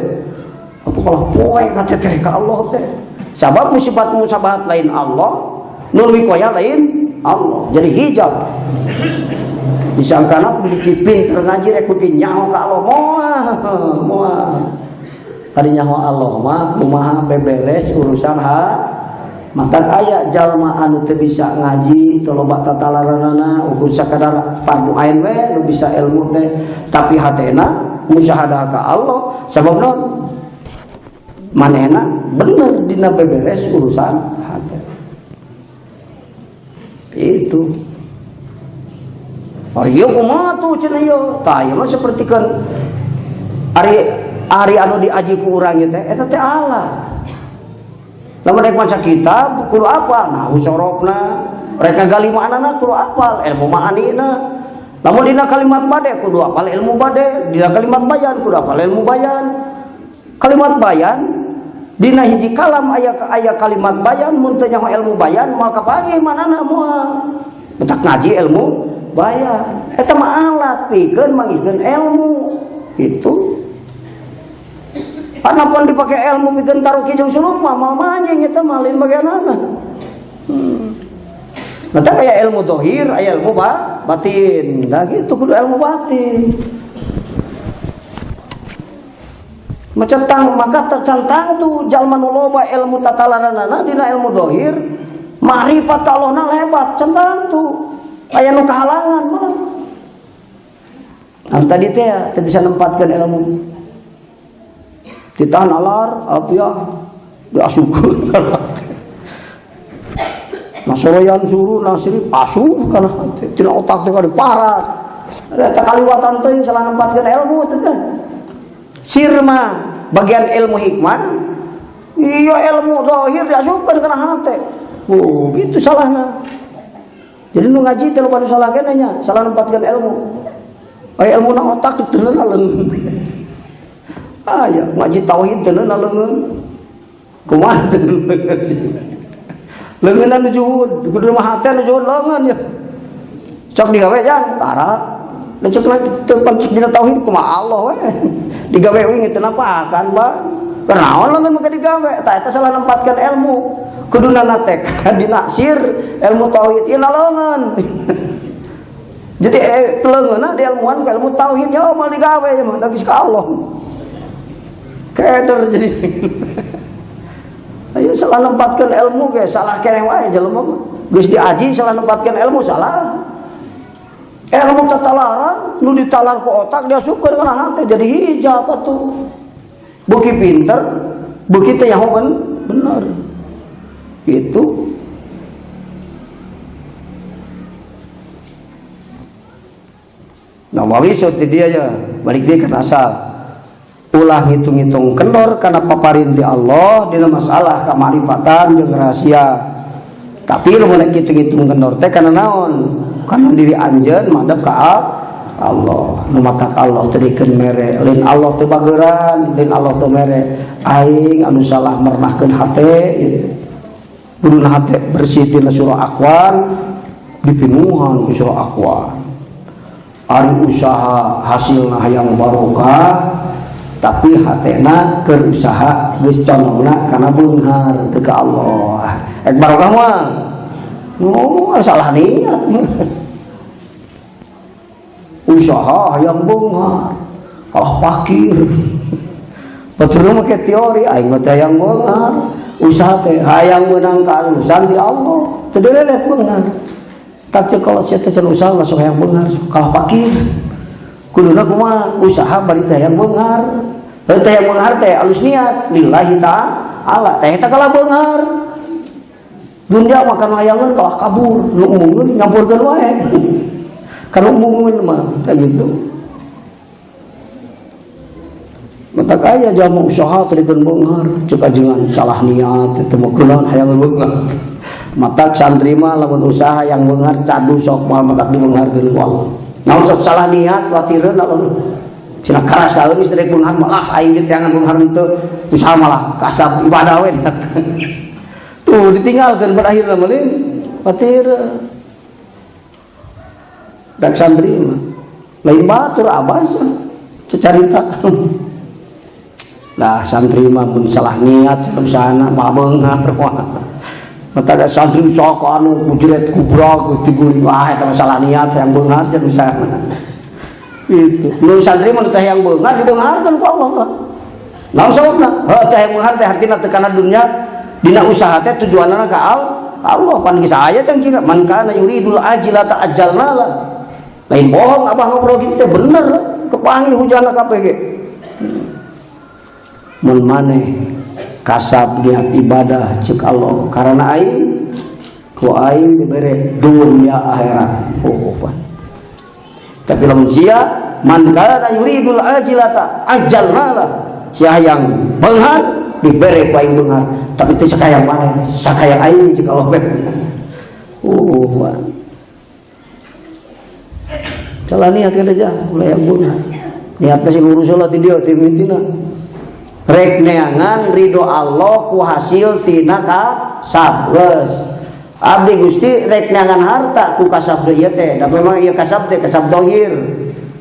Atuh kalah poe ka teh ka Allah teh. Sabab sifat musyabahat lain Allah, nun wikoya lain Allah. Jadi hijab. Disangkana beuki pinter ngaji rek beuki nyaho ka Allah moal, moal. Ari nyaho Allah mah kumaha beberes urusan ha. Matak aya jalma anu teu bisa ngaji teu loba tatalaranana ukur sakadar fardu ain we nu bisa ilmu teh tapi hatena musyahadah ka Allah sabab naon manehna bener dina beberes urusan hate. Itu ari ieu kumaha tuh cenah ieu tah ieu mah sapertikeun ari ari anu diaji ku urang ieu teh eta teh alat. Lamun rek maca kitab kudu apal nah usorofna rek ngagali maknana kudu apal ilmu ma'anina. Lamun dina kalimat bade kudu apal ilmu bade, dina kalimat bayan kudu apal ilmu bayan. Kalimat bayan dina hiji kalam aya aya kalimat bayan mun teu nyaho ilmu bayan moal kapanggih manana moal. Betak ngaji ilmu bayan eta mah alat pikeun manggihkeun ilmu gitu. Anapun dipakai ilmu pikeun taruki jeung suluk mah moal manjing eta mah lain bagianana. Mata kayak ilmu dohir, aya ilmu batin. Nah gitu kudu ilmu batin. Macam maka centang tuh jalma nu loba ilmu tatalaranana dina ilmu dohir, makrifat ka Allahna hebat, centang tuh. Aya nu kahalangan malah. Anu tadi teh teu bisa nempatkeun ilmu. Ditahan alar, alfiah, diasupkeun. Nasoroyan suruh nasiri asup kana hate. Tina otak teh diparat. Eta kaliwatan teuing salah nempatkeun ilmu teh. Sirma bagian ilmu hikmah, iya ilmu zahir diasupkeun kana hate. Oh, gitu salahna. Jadi nu ngaji teh loba nu salah keneh nya, salah nempatkeun ilmu. Aya ilmu na otak teu leungeun. Aya ngaji tauhid teu leungeun. Kumaha teu leungeun? Leungeunna nu juhud, kudu mah hate nu juhud leungeun ya. Sok digawe jang tara. Cek lagi teu pancik dina tauhid kumaha Allah we. Digawe wingi teu napakan, Pak. Kunaon leungeun make digawe? Tah eta salah nempatkeun ilmu. Kuduna teh dina sir ilmu tauhid ieu leungeun. Jadi leungeunna diilmuan ke ilmu tauhid ya moal digawe ya mah geus ka Allah. Keder jadi. Ayo salah nempatkeun ilmu ge salah keneh wae jelema mah. Geus diaji salah nempatkeun ilmu salah. Ilmu tatalaran nu ditalar ku otak diasupkeun kana hate jadi hijab atuh. Beuki pinter, beuki teh nyaho bener. Gitu. Nawawi seperti dia ya balik dia ke asal ulah ngitung-ngitung kendor karena paparin ti Allah dina masalah kamarifatan jeung rahasia. Tapi lamun ngitung-ngitung kendor teh kana naon? Kana diri anjeun madep ka Allah. Nu matak Allah teh dikeun mere, lain Allah teu bageran, lain Allah teu mere. Aing anu salah mernahkeun hate gitu. Kuduna hate bersih tina surah Akwan dipinuhan ku surah Akwan. Ari usaha hasilna hayang barokah tapi hatena keur usaha geus condongna kana beunghar teu ka Allah. Ek barokah mah nu salah niat. Usaha hayang beunghar kalah fakir. Batur mah ke teori aing mah teh hayang beunghar, usaha teh hayang meunang kaalusan ti Allah teu dilelet beunghar. Tak cek kalau sia teh can usaha langsung hayang beunghar kalah fakir. Kuduna kumaha usaha bari teh hayang beunghar. Teh hayang beunghar teh alus niat lillahi ta'ala teh eta kalah beunghar. Dunia makan hayangeun kalah kabur, nu embungeun nyampurkeun wae. Kana embungeun mah teh gitu. Matak aya jalma usaha teh dikeun beunghar, cek ajengan salah niat teh mah kunaon hayangeun beunghar. Matak santri mah lamun usaha yang beunghar cadu sok moal matak dibeungharkeun ku Allah. Naon sok salah niat watireun lamun cenah karasaeun geus rek beunghar malah aing ge teangan beunghar henteu usaha malah kasab ibadah we. Tuh ditinggalkeun berakhirna mah lain watireun. Dak santri mah lain batur abas cecarita. Lah santri mah pun salah niat cenah usahana mah beunghar kumaha. Mata ada santri usaha ka anu kujret kubrak diguling wah eta salah niat yang beunghar cenah usahana. Itu. Nu santri mah teh yang beunghar dibeungharkeun ku Allah lah. Naon sababna? Heuh teh yang beunghar teh hartina teu kana dunya dina usaha teh tujuanna ka Allah pan geus aya teh cina man kana yuridul ajila ta'ajjalna lah. Lain bohong abah ngobrol gitu teh bener kepangi hujanna kabeh ge. Mun maneh kasab niat ibadah cek Allah karena aing ku aing dibere dunia akhirat. Oh, pan. Tapi lamun sia man kana yuridul ajilata ajalna lah sia yang beunghar dibere ku aing beunghar tapi teu sakayang maneh sakayang aing cek Allah bere. Oh, pan. Salah niat kada jah ulah yang beunghar. Niatna si lurus lah ti dieu ti mitina. Rek neangan ridho Allah ku hasil tina kasab geus. Abdi Gusti rek neangan harta ku kasab ieu teh. Da memang ieu kasab teh kasab dohir.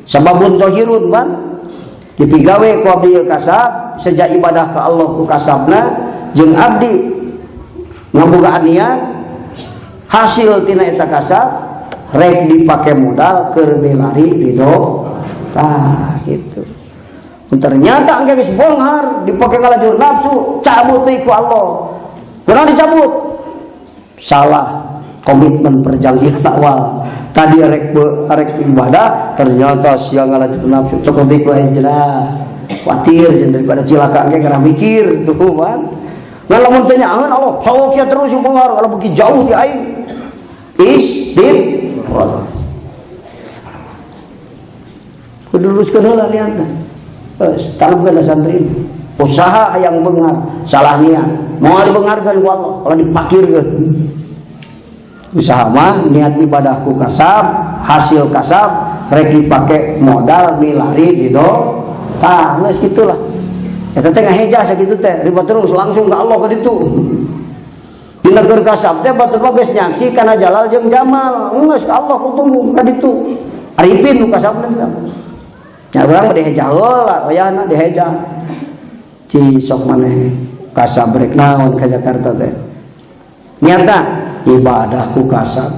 Sababun dohirun ban. Dipigawe ku abdi ieu kasab sejak ibadah ka Allah ku kasabna jeung abdi ngabogaan niat hasil tina eta kasab rek dipake modal keur milari ridho. Tah gitu. Ternyata engke geus beunghar dipake ngalajur nafsu cabut deui ku Allah. Kunaon dicabut? Salah komitmen perjanjian awal. Tadi rek ibadah ternyata sia ngalajur nafsu cokot deui ku aing cenah. Kuatir cenah daripada cilaka engke kana mikir tuh man. Ngan lamun teh nyaheun Allah sok sia terus beunghar kalau beuki jauh ti aing. Istidraj. Kudu luruskeun heula niatna. Tanamkeun santri usaha hayang beunghar salah niat moal dibeungharkeun ku Allah kalau dipakirkeun usaha mah niat ibadah ku kasab hasil kasab rek dipake modal milari ridho tah geus kitulah eta teh ngahejah sakitu teh ribet terus langsung ka Allah ka ditu dina keur kasab teh batur mah geus nyaksi kana Jalal jeung Jamal geus ka Allah ku tunggu ka ditu aripin nu kasabna teh. Ya urang mah dihejah heula, wayahna dihejah. Ci sok maneh kasab rek naon ka Jakarta teh. Niatna ibadah ku kasab.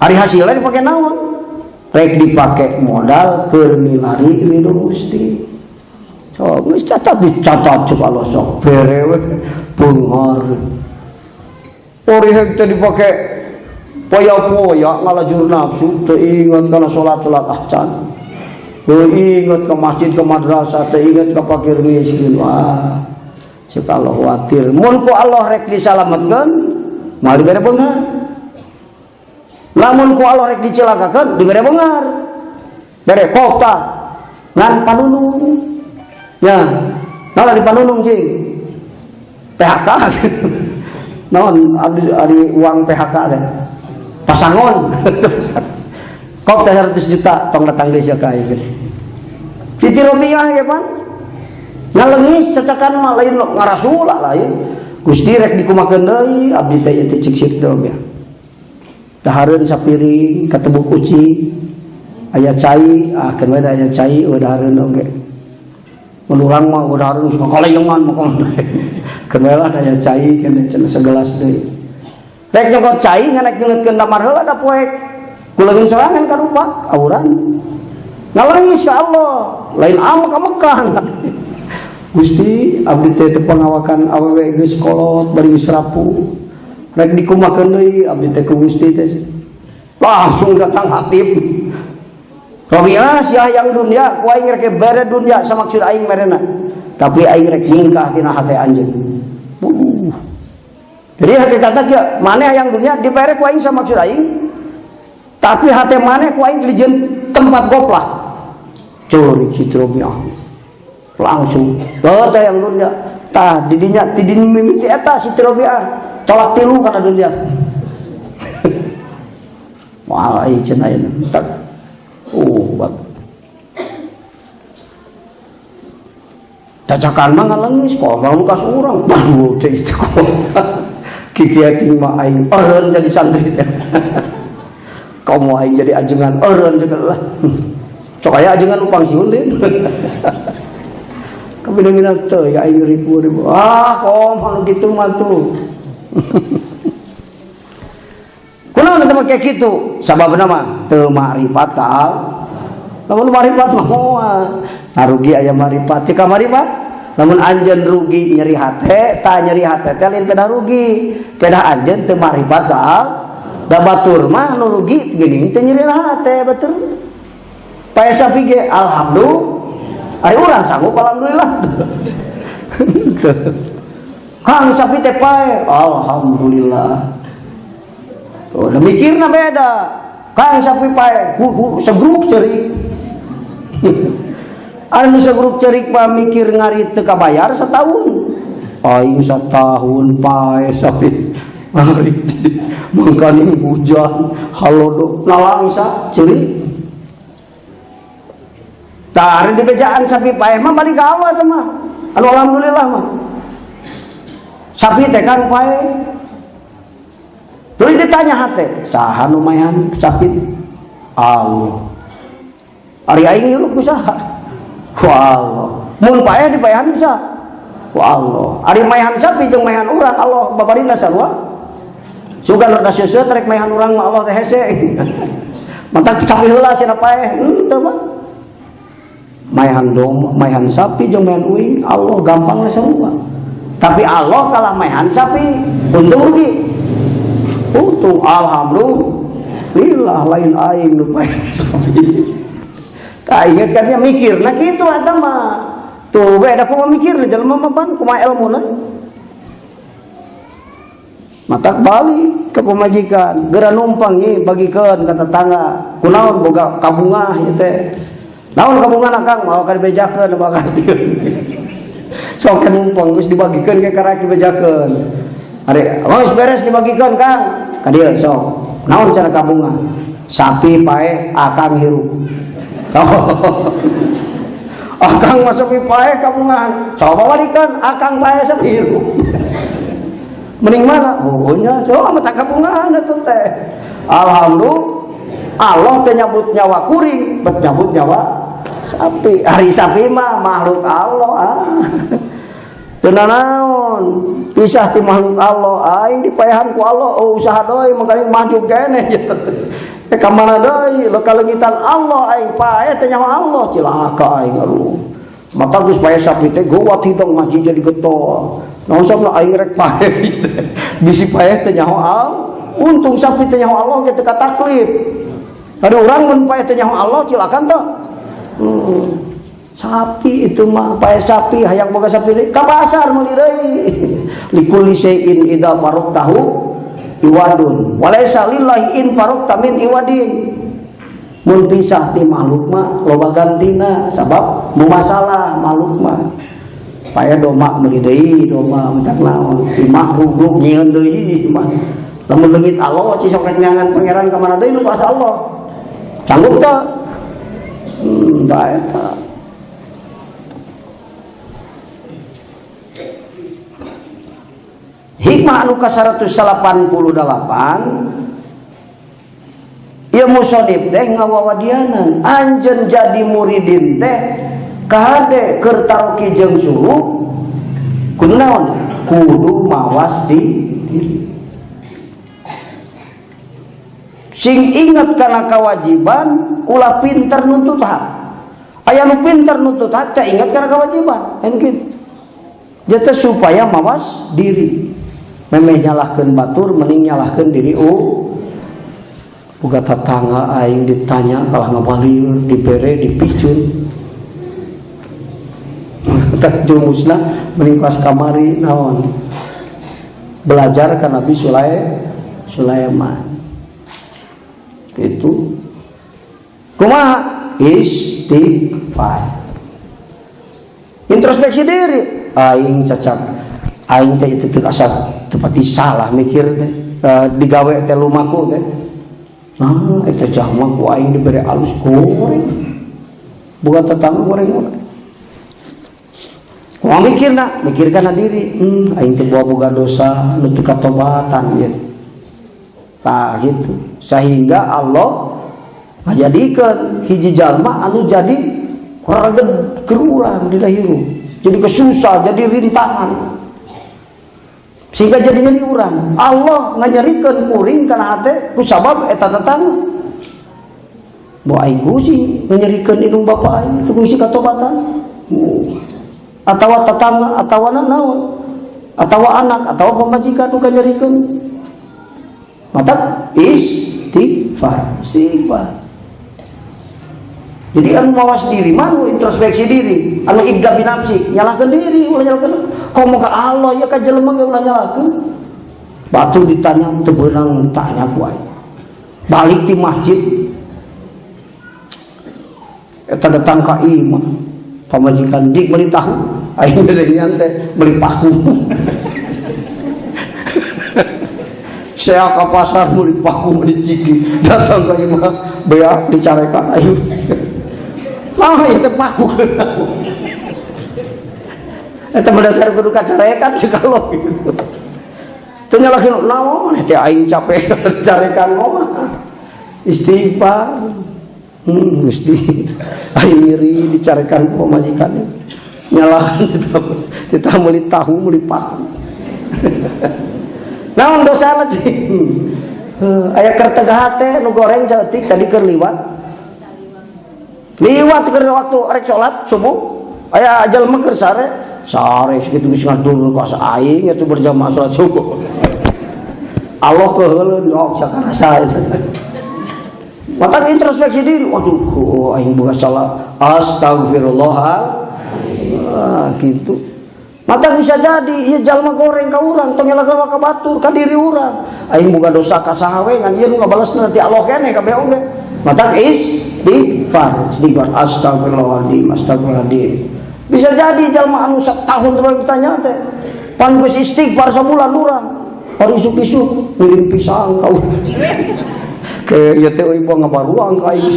Ari hasilna dipake naon? Rek dipake modal keur milari ridho Gusti. Sok geus catat dicatat cek Allah sok bere we beunghar. Ori hek teh dipake poya-poya ngalajur nafsu teu ingat kana salat-salat ahcan. Teu ingat ke masjid ke madrasah, teu ingat ka fakir miskin. Wah, cek Allah khawatir. Mun ku Allah rek disalametkeun, moal dibere beunghar. Lamun ku Allah rek dicilakakeun dibere beunghar. Bere kota ngan panunung. Ya, naon di panunung cing? PHK. Naon ari uang PHK teh? Pasangon. Kok teh 100 juta tong datang deui sia ka aing gede. Siti Robiah ya pan. Ngalengis cacakan mah lain ngarasula lain. Gusti rek dikumakeun deui abdi teh ieu teh cik Siti Robiah. Dahareun sapiring katebuk kucing. Aya cai, ah keun we aya cai eueuh dahareun oge. Mun urang mah dahareun suka kalayengan mah keun we lah aya cai keun cenah segelas deui. Rek nyokot cai ngan rek nyeungeutkeun damar heula da poek. Kuleungeun sorangan karupa auran. Ngalangis ka Allah, lain amek amekan. Gusti abdi teh teu pangawakan awewe geus kolot bari geus rapuh. Rek dikumakeun deui abdi teh ku Gusti teh. Langsung datang hatib. Robiah sia yang dunia, ku aing rek bere dunia samaksud aing merena. Tapi aing rek nyingkah tina hate anjeun. Jadi hakikatna kieu, maneh hayang dunia dibere ku aing samaksud aing. Tapi hate maneh ku aing dijieun tempat goplah. Curi Siti Robiah. Langsung heuh teh yang dunia. Tah didinya ti mimiti eta Siti Robiah tolak tilu kana dunia. Wah, ieu cenah ayeuna. Bat. Cacakan mah ngalengis kok mau kas urang. Waduh, teh itu kok. Kikiating mah aing eureun jadi santri teh. Komo aing jadi ajengan eureun juga lah. Sok aya ajengan nu pangsiun deui. Kabina-bina teu ya aing ribu-ribu. Ah, komo nu kitu mah tuh. Kunaon eta mah kayak kitu? Sababna mah teu makrifat ka Allah. Lamun makrifat mah moal. Nah, rugi aya makrifat. Cika makrifat lamun anjeun rugi nyeri hate, tah nyeri hate teh lain pedah rugi. Pedah anjeun teu makrifat ka Allah. Da batur mah nu rugi geuning teu nyeri hate batur. Pae sapi ge alhamdulillah. Ari urang sanggup alhamdulillah. Kang sapi teh pae alhamdulillah. Oh, da mikirna beda. Kang sapi pae segruk ceurik. Anu segruk ceurik mah mikir ngari teu kabayar setahun. Aing setahun pae sapi. Ngari mangkaning hujan halodo nalangsa ceurik. Tah ari dibejaan sapi paeh mah balik ka Allah teh mah. Anu alhamdulillah mah. Sapi teh kan paeh. Tuluy ditanya hate, saha nu maehan sapi teh? Allah. Ari aing hirup ku saha? Ku Allah. Mun paeh dipaehan ku saha? Ku Allah. Ari maehan sapi jeung maehan urang Allah babarina sarua. Sugan rada seuseut rek maehan urang mah Allah teh hese. Matak sapi heula cenah paeh, henteu mah. Maehan domba, maehan sapi jeung maehan uing, Allah gampang sarua. Tapi Allah kalah maehan sapi, untung rugi. Untung alhamdulillah lain aing nu paeh sapi. Tah inget kan dia mikirna kitu eta mah. Tuh beda kumaha mikirna jelema mah pan kumaha elmuna. Matak balik ke pemajikan, geura numpang ieu bagikeun ka tetangga. Kunaon boga kabungah ieu teh. Naon kabungahna Kang? Moal ka dibejakeun bakal kartieun. Sok ke numpang geus dibagikeun ke karek dibejakeun. Ari geus beres dibagikeun Kang. Ka dieu sok. Naon cara kabungah? Sapi paeh akang hirup. Akang mah sapi paeh kabungahan. Coba balikan akang paeh sapi hirup. Mending mana? Oh nya, coba mah tak kabungahan eta teh. Alhamdulillah Allah teh nyabut nyawa kuring, bet nyabut nyawa sapi. Ari sapi mah makhluk Allah ah. Teu nanaon, pisah ti makhluk Allah, aing dipaehan ku Allah, oh usaha deui mangkana maju keneh. Ka mana deui lo kalengitan Allah aing paeh teh nyawa Allah cilaka aing aduh. Maka geus paeh sapi teh gowat hidung masjid jadi getol. Naon sabna aing rek paeh bisi paeh teh nyaho Allah. Untung sapi teh nyaho Allah ge teu kataklif. Ada orang mun paeh teh nyaho Allah cilakan teh. Sapi itu mah paeh sapi hayang boga sapi deui ka pasar meuli deui. Likulli syai'in idza faraqtahu Iwadun walaisa lillahi in faraqta min iwadin. Mun pisah ti makhluk mah loba gantina sabab mu masalah makhluk mah. Paya doma meuli deui doma mentak naon imah rugrug nyieun deui imah. Lamun leungit Allah si sok rek neangan pangeran ka mana deui nu kuasa Allah. Sanggup teu? Tah eta. Hikmah anu ka 188 ieu musonib teh ngawawadianan anjeun jadi muridin teh kahade keur taroki jeung suluk kudu naon kudu mawas di diri sing inget kana kewajiban ulah pinter nuntut hak aya nu pinter nuntut hak teh inget kana kewajiban anu kitu jatuh supaya mawas diri memeh nyalahkeun batur mending nyalahkeun diri boga tetangga aing ditanya kalah ngabalieur dibere dipicun tak jumusna mending pas kamari naon belajar ka Nabi Sulaiman itu kumaha istighfar introspeksi diri aing cacak aing teh itu teu asa tepati salah mikir teh digawe teh lumaku teh nah eta jalma ku aing dibere alus goreng boga tetangga goreng kumaha mikirna mikir kana diri aing teh boga dosa nu teu katobatan ieu tah gitu sehingga Allah ngajadikeun hiji jalma anu jadi raget keur urang dina hirup jadi kesusah jadi rintangan sehingga jadi nyeri urang Allah nganyerikeun kuring kana hate ku sabab eta tetangga bo aing kusi nganyerikeun indung bapa aing teu kungsi katobatan atawa tetangga atawa naon atawa anak atawa pamajikan nu nganyerikeun mata istighfar istighfar. Jadi anu mawas diri mah anu introspeksi diri anu ibda binafsi nyalahkeun diri ulah nyalahkeun komo ka Allah ya ka jelema ge ulah nyalahkeun batu ditanya teu beunang tanya ku aing balik ti masjid eta datang ka imah pamajikan dik meuli tahu aing deui teh meuli paku saya ke pasar meuli paku meuli ciki datang ka imah beak dicarekan aing mah ieu teh paku eta berdasar kudu kacarekan segala gitu teu nyalahkeun naon teh aing capek carekan mah istighfar Gusti aing nyeri dicarekan ku pamajikan nyalahan titah meuli tahu meuli paku naon dosana cing aya kertegah hate nu goreng saeutik tadi keur liwat liwat keur waktu rek salat subuh aya jelema keur sare sare sakitu geus ngadur ka aing atuh berjamaah salat subuh Allah keuheuleun yok sakarasa mata introspeksi diri waduh oh, aing boga salah astagfirullah gitu mata bisa jadi ieu jalma goreng ka urang tong nyalahkeun ka batur ka diri urang aing boga dosa ka saha we ngan ieu nu ngabalesna ti Allah keneh kabeh oge mata istighfar istighfar astagfirullahaladzim astagfirullahaladzim bisa jadi jalma anu satahun teu bertanya teh pan geus istighfar sabulan urang ari isuk-isuk ngirim pisang ka urang ke ieu teh euy ngabaruang ka aing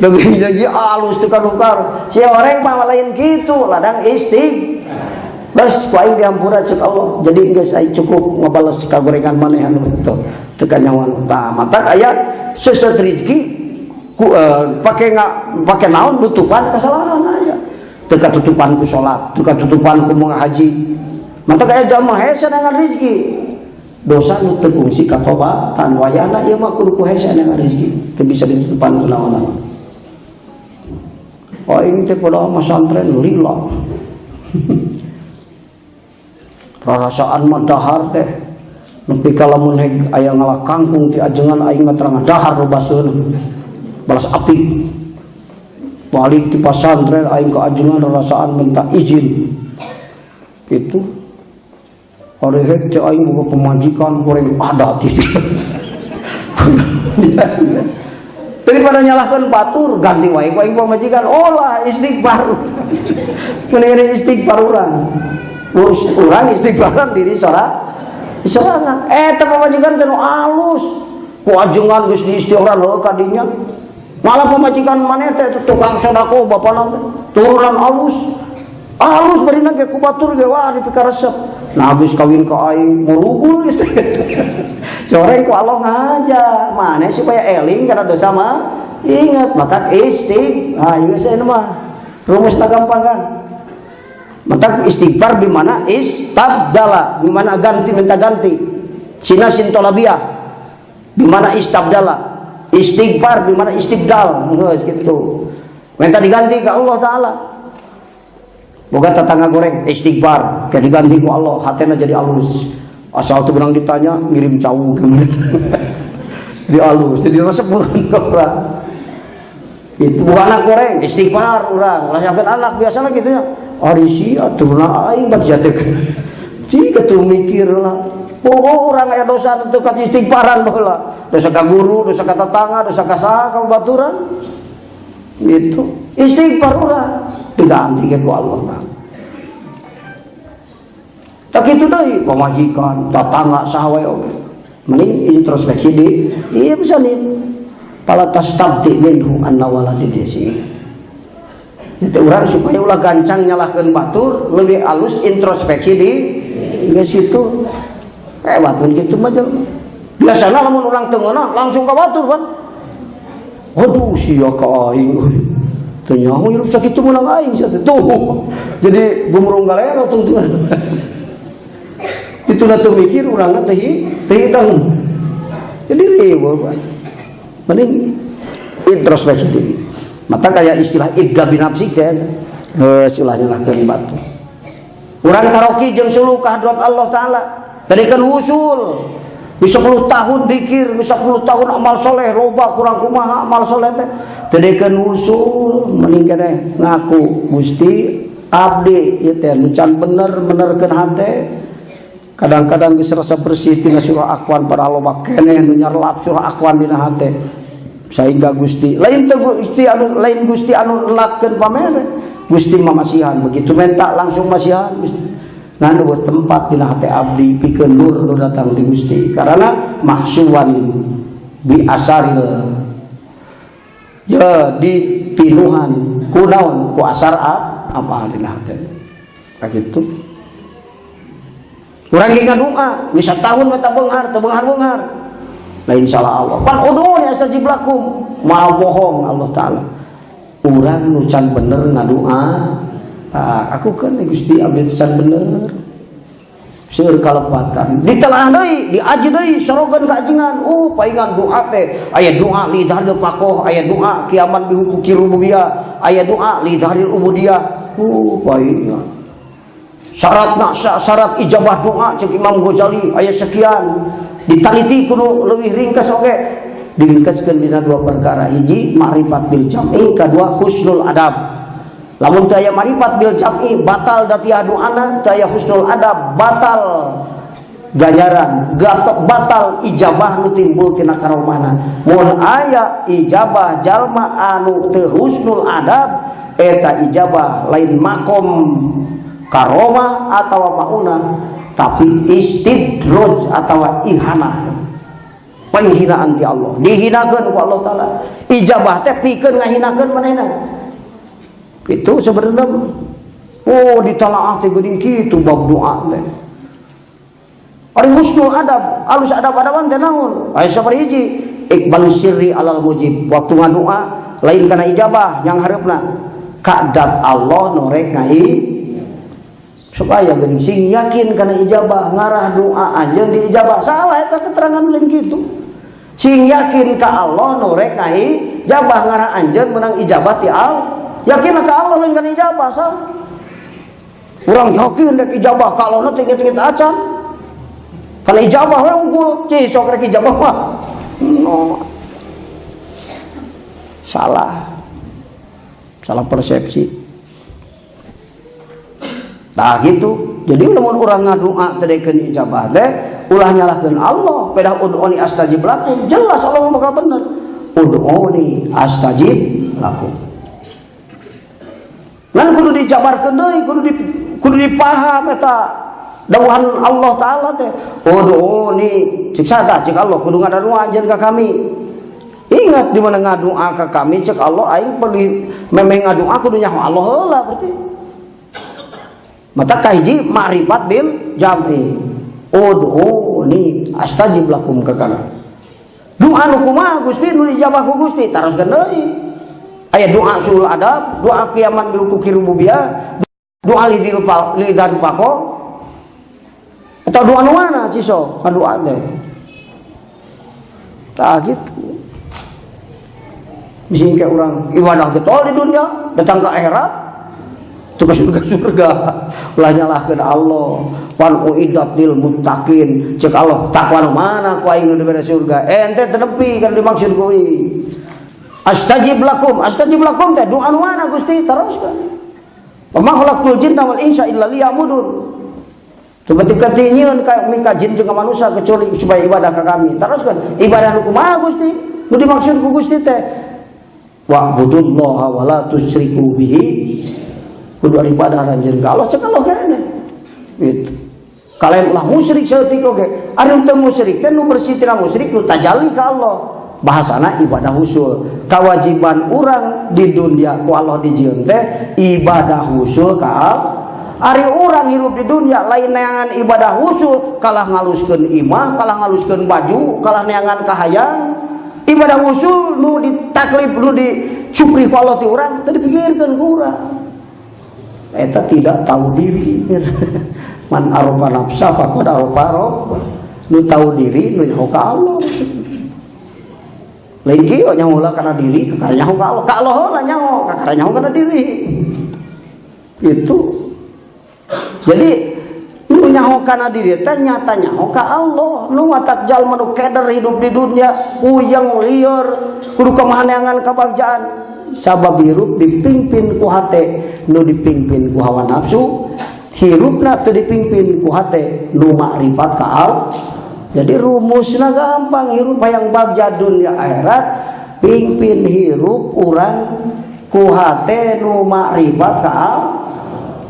demi janji alus teu kadukar si orang mah lain kitu ladang istighfar geus ku aing dihampura ceuk Allah jadi geus aing cukup ngabales ka gorengan maneh anu teu teu kanyawan tah matak aya seset rezeki ku pake pake naon nutupan kesalahan aya teu katutupan ku salat teu katutupan ku ngahaji matak aya jalma hese dengan rezeki dosa nu teu kungsi katobatan wayahna ieu mah kudu ku hese dengan rezeki teu bisa ditutupan ku naon-naon aing teh padahal masantren lila rarasaan mah dahar teh nepi ka lamun heg aya ngalah kangkung ti ajengan aing mah terang dahar baseuna balas api balik ti pasantren aing ka ajengan rarasaan minta izin itu Ari hek teh aing boga pamajikan goreng adat itu. Daripada nyalahkan batur, ganti wae ku aing pamajikan. Oh lah istighfar. Mendingan istighfar urang. Urus urang istighfaran diri sorangan. Eh teh pamajikan teh nu alus. Ku ajengan geus diistighfaran heuh ka dinya. Malah pamajikan maneh teh tukang sedekah bapana teh turunan alus. Alus barina ge ku batur ge wah dipikaresep. Nah geus kawin ka aing murugul gitu. Sore ku Allah ngaja, maneh supaya eling karena dosa mah ingat maka istighfar. Ah ieu saya mah rumusna gampang kan. Maka istighfar di mana istabdala, di mana ganti minta ganti. Cina sintolabiyah. Di mana istabdala. Istighfar di mana istibdal, geus gitu. Minta diganti ke Allah Taala. Boga tetangga goreng istighfar, kayak diganti ku Allah, hatena jadi alus. Asal tuh benang ditanya ngirim cau ke jadi alus, jadi resep bukan orang. Itu bukan anak goreng, istighfar orang. Lah yakin anak biasa lah gitu ya. Ari sia turunan aing bab sia teh. Jika tuh mikir lah. Oh, orang aya dosa teu ka istighfaran baheula. Dosa ka guru, dosa ka tetangga, dosa ka saha ka baturan. Gitu. Istighfar urang diganti ke ku Allah Taala. Tak itu deui pamajikan, tetangga saha wae oge. Mending introspeksi di iya bisa nih. Fala tastabti minhu anna waladi desi. Itu orang supaya ulah gancang nyalahkeun batur, lebih halus introspeksi di situ. Hebat pun gitu mah jelema. Biasana lamun urang teu ngeunah langsung ka batur kan. Aduh sia ka aing. Teu nyaho hirup sakitu meunang aing sia teh. Tuh. Jadi gumrung galero tungtungan. Itu na teu mikir urangna teh teu hidang. Jadi riweuh Pak. Mending introspeksi diri. Mata kayak istilah ibda binafsik teh. Geus ulah nyalahkeun batur. Urang taroki jeung suluk ka hadrat Allah Taala. Tadi kan wusul. Di 10 tahun dikir, di 10 tahun amal soleh, loba kurang kumaha amal soleh teh. Tadi kan wusul, mending keneh ngaku Gusti abdi ieu teh nu can bener benerkeun hate. Kadang-kadang geus rasa bersih tina surah akwan pada loba keneh nu nyarlap surah akwan dina hate. Sehingga Gusti lain teu Gusti anu lain Gusti anu nelakkeun pamere. Gusti mamasihan begitu minta langsung masihan Gusti. Ngan buat tempat dina hate abdi pikeun nur nu datang ti Gusti karena mahsuwan bi asaril ya di pinuhan ku naon ku asar apa dina hate kakitu. Urang ge ngadoa bisa tahun mata beunghar teu beunghar-beunghar lain salah Allah pan ud'uni astajib lakum maha bohong Allah Taala. Urang nu can bener ngadoa. Ah, aku kan Gusti abdi can bener. Seueur kalepatan. Ditelaah deui, diaji deui sorogan ka ajengan. Oh, paingan doa teh. Aya doa li dhahril faqih, aya doa kiaman bi huquqir rububiyah, aya doa li dhahril ubudiyah. Oh, paingan. Syarat syarat ijabah doa cek Imam Ghazali aya sekian. Ditaliti kudu leuwih ringkas oge. Diringkaskeun dina dua perkara. Hiji ma'rifat bil jam'i, kadua husnul adab. Lamun teu aya marifat bil jam'i batal datiah doana, teu aya husnul adab batal ganjaran, gatot batal ijabah nu timbul tina karomahna. Mun aya ijabah jalma anu teu husnul adab eta ijabah lain makom karomah atawa maunah tapi istidroj atawa ihanah, penghinaan ti Allah, dihinakeun ku Allah Taala. Ijabah teh pikeun ngahinakeun manehna. Itu sebenarnya oh ditelaah teh geuning kitu bab doa teh. Ari husnul adab, alus adab-adaban teh naon? Aya sabaraha hiji, iqbalus sirri alal mujib. Waktu ngadoa lain kana ijabah yang hareupna. Kadat Allah norek ngai supaya geuning sing yakin kana ijabah ngarah doa anjeun diijabah. Salah eta keterangan lain kitu. Sing yakin ka Allah norek ngai ijabah ngarah anjeun menang ijabah ti Allah. Yakin ka Allah lain kana ijabah salah. Urang yakin rek ijabah ka Allah teh inget-inget acan. Kana ijabah we unggul, cih sok rek ijabah mah. No. Salah. Salah persepsi. Nah gitu. Jadi lamun urang ngadoa teu daekeun ijabah teh ulah nyalahkeun Allah, pedah ud'uni astajib lakum. Jelas Allah bakal bener. Ud'uni astajib lakum. Ngan kudu dijabarkeun deui, kudu dipaham eta dawuhan Allah Ta'ala teh. Ud'uni cek saha cek Allah kudu ngadoa anjeun ka kami. Ingat di mana ngadoa ka kami cek Allah aing perlu memeh ngadoa kudu nyaho Allah heula berarti. Mata kahiji ma'rifat bil jam'i. Ud'uni astajib lakum ka kana. Doa nu kumaha Gusti nu dijabah ku Gusti taroskeun deui. Aya doa suul adab, doa kiaman bi huquqir rububiyah, doa lidil lidan faqo. Atau doa nu mana ciso ngadoa teh. Tah kitu. Bisi kayak orang ibadah getol di dunia, datang ke akhirat itu ke surga surga ulah nyalahkeun Allah. Pan uiddat lil muttaqin cek Allah takwa nu mana ku aing nu dibere surga ente teu nepi kan dimaksud kuwi. Astajib lakum teh doa nu mana Gusti teruskan. Wa ma khalaqtul jinna wal insa illa liya'budun. Coba teu nyieun ka mika jin jeung manusia kecuali supaya ibadah ka kami. Teruskan ibadah nu kumaha Gusti nu dimaksud ku Gusti teh wa'budullaha wa la tusyriku bihi. Kudu ibadah anjeun ka Allah cek Allah keneh. Gitu. Kalian ulah musyrik saeutik oge. Ari teu musyrik teh nu bersih tina musyrik nu tajalli ka Allah. Bahasana ibadah usul. Kewajiban urang di dunia ku Allah dijieun teh ibadah usul ka Allah. Ari urang hirup di dunia lain neangan ibadah usul kalah ngaluskeun imah, kalah ngaluskeun baju, kalah neangan kahayang. Ibadah usul nu ditaklif nu dicupri ku Allah ti urang teu dipikirkeun ku urang. Eta tidak tahu diri. Man arafa nafsa faqad arafa rabbah. Nu tahu diri nu nyaho ka Allah. Lain kieu nyaho lah kana diri, kakara nyaho ka Allah. Ka Allah heula nyaho, kakara nyaho kana diri. Itu. Jadi nu nyaho kana diri teh nyata nyaho ka Allah. Nu matak jalma nu keder hidup di dunia, puyeng lieur, kudu kamahaneangan kabagjaan. Sabab hirup dipimpin ku hate nu dipimpin ku hawa nafsu, hirupna teu dipimpin ku hate nu makrifat ka Allah. Jadi rumusna gampang, hirup hayang bagja dunia akhirat, pimpin hirup urang ku hate nu makrifat ka Allah.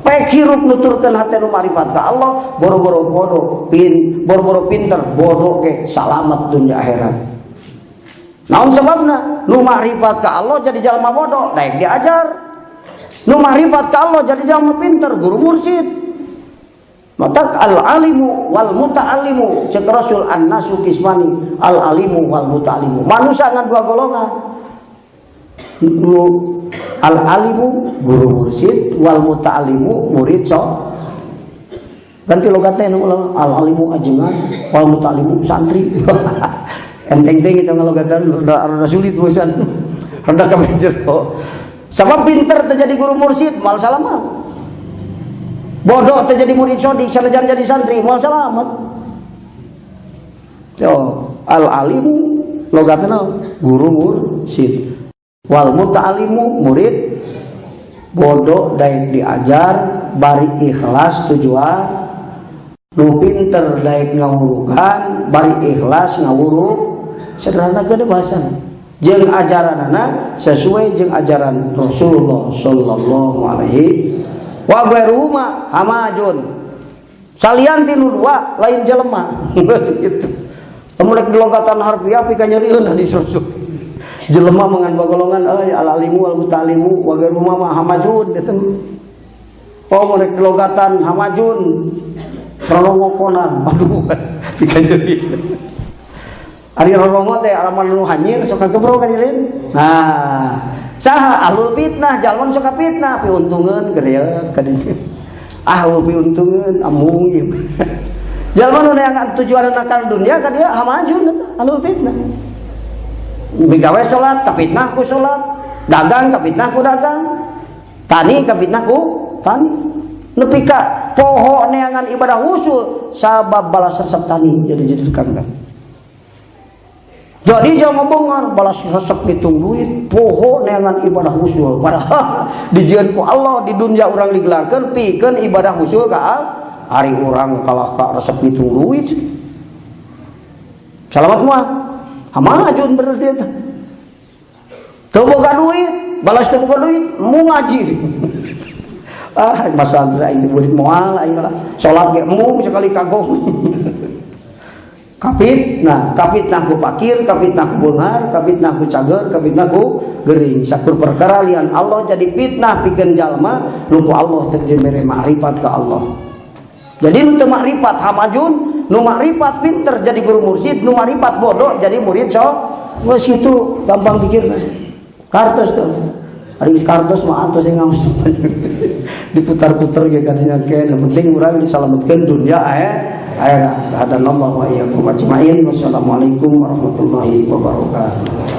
Pek hirup nuturkeun hate nu makrifat ka Allah, boro-boro bodoh, boro-boro pinter, bodoh ke salamat dunia akhirat. Naon sebabna? Nu makrifat ka Allah jadi jalma bodoh, daek diajar. Nu makrifat ka Allah jadi jalma pinter, guru mursyid. Matak al-alimu wal muta'allimu cek Rasul an-nasu kismani al-alimu wal muta'allimu. Manusia ngan dua golongan. Nu al-alimu guru mursyid wal muta'allimu murid sok. Ganti logatnya nu ulama al-alimu ajengan wal muta'allimu santri. Enteng-enteng itu ngalogatan rada sulit bosan. Rada kabeh jero. Sabab pinter terjadi guru mursyid moal salamat. Bodoh terjadi murid sodik sanajan jadi santri moal salamat. Yo, al alimu logatna guru mursyid. Wal muta'allimu murid bodoh daek diajar bari ikhlas tujuan. Nu pinter daek ngawurukan bari ikhlas ngawuruk. Sederhana gede bahasan. Jeung ajaranana sesuai jeung ajaran Rasulullah sallallahu alaihi wa ghairuhuma hamajun. Salian ti nu dua lain jelema. Geus kitu. Lamun rek dilogatan harfiah pika nyerieun hadis Rasul. Jelema mangan bagolongan euy al alimu wal muta'allimu wa ghairuhuma ma hamajun eta. Oh mun rek dilogatan hamajun rorongokonan. Aduh pika nyerieun. Ari rorongo teh alaman nu hanyir sok kagebro kan nyieun. Nah, saha ahlul fitnah jalma nu sok fitnah piuntungeun gereuk ka dieu. Ah piuntungeun amung ieu. Jalma nu neangan tujuanna kana dunia ka dieu hamajun eta ahlul fitnah. Migawe salat kapitnah ku salat, dagang kapitnah ku dagang, tani kapitnah ku tani. Nepi ka poho neangan ibadah usul sabab balas resep tani jadi tukang kan. Jadi jangan ngomong balas resep ngitung duit, poho neangan ibadah usul. Padahal dijieun ku Allah di dunia urang digelarkeun pikeun ibadah usul ka Allah. Ari urang kalah ka resep ngitung duit. Salamat mah. Hamajun berarti eta. Teu boga duit, balas teu boga duit, mau ngaji. Ah, masantri aing murid moal aing lah. Salat ge embung sekali kagok. Kapitnah, kapitnah ku fakir, kapitnah ku beunghar, kapitnah ku cager, kapitnah ku gering. Sakur perkara lian Allah jadi fitnah pikeun jalma nu ku Allah teu dibere makrifat ka Allah. Jadi nu teu makrifat hamajun, nu makrifat pinter jadi guru mursyid, nu makrifat bodoh jadi murid so. Geus kitu gampang pikirna. Kartos tuh. Ari kartos mah atos yang ngaos diputar-putar ge kadinya ke, yang penting urang disalametkeun dunia akhirat. Hadanallahu wa iyyakum ajmain. Wassalamualaikum warahmatullahi wabarakatuh.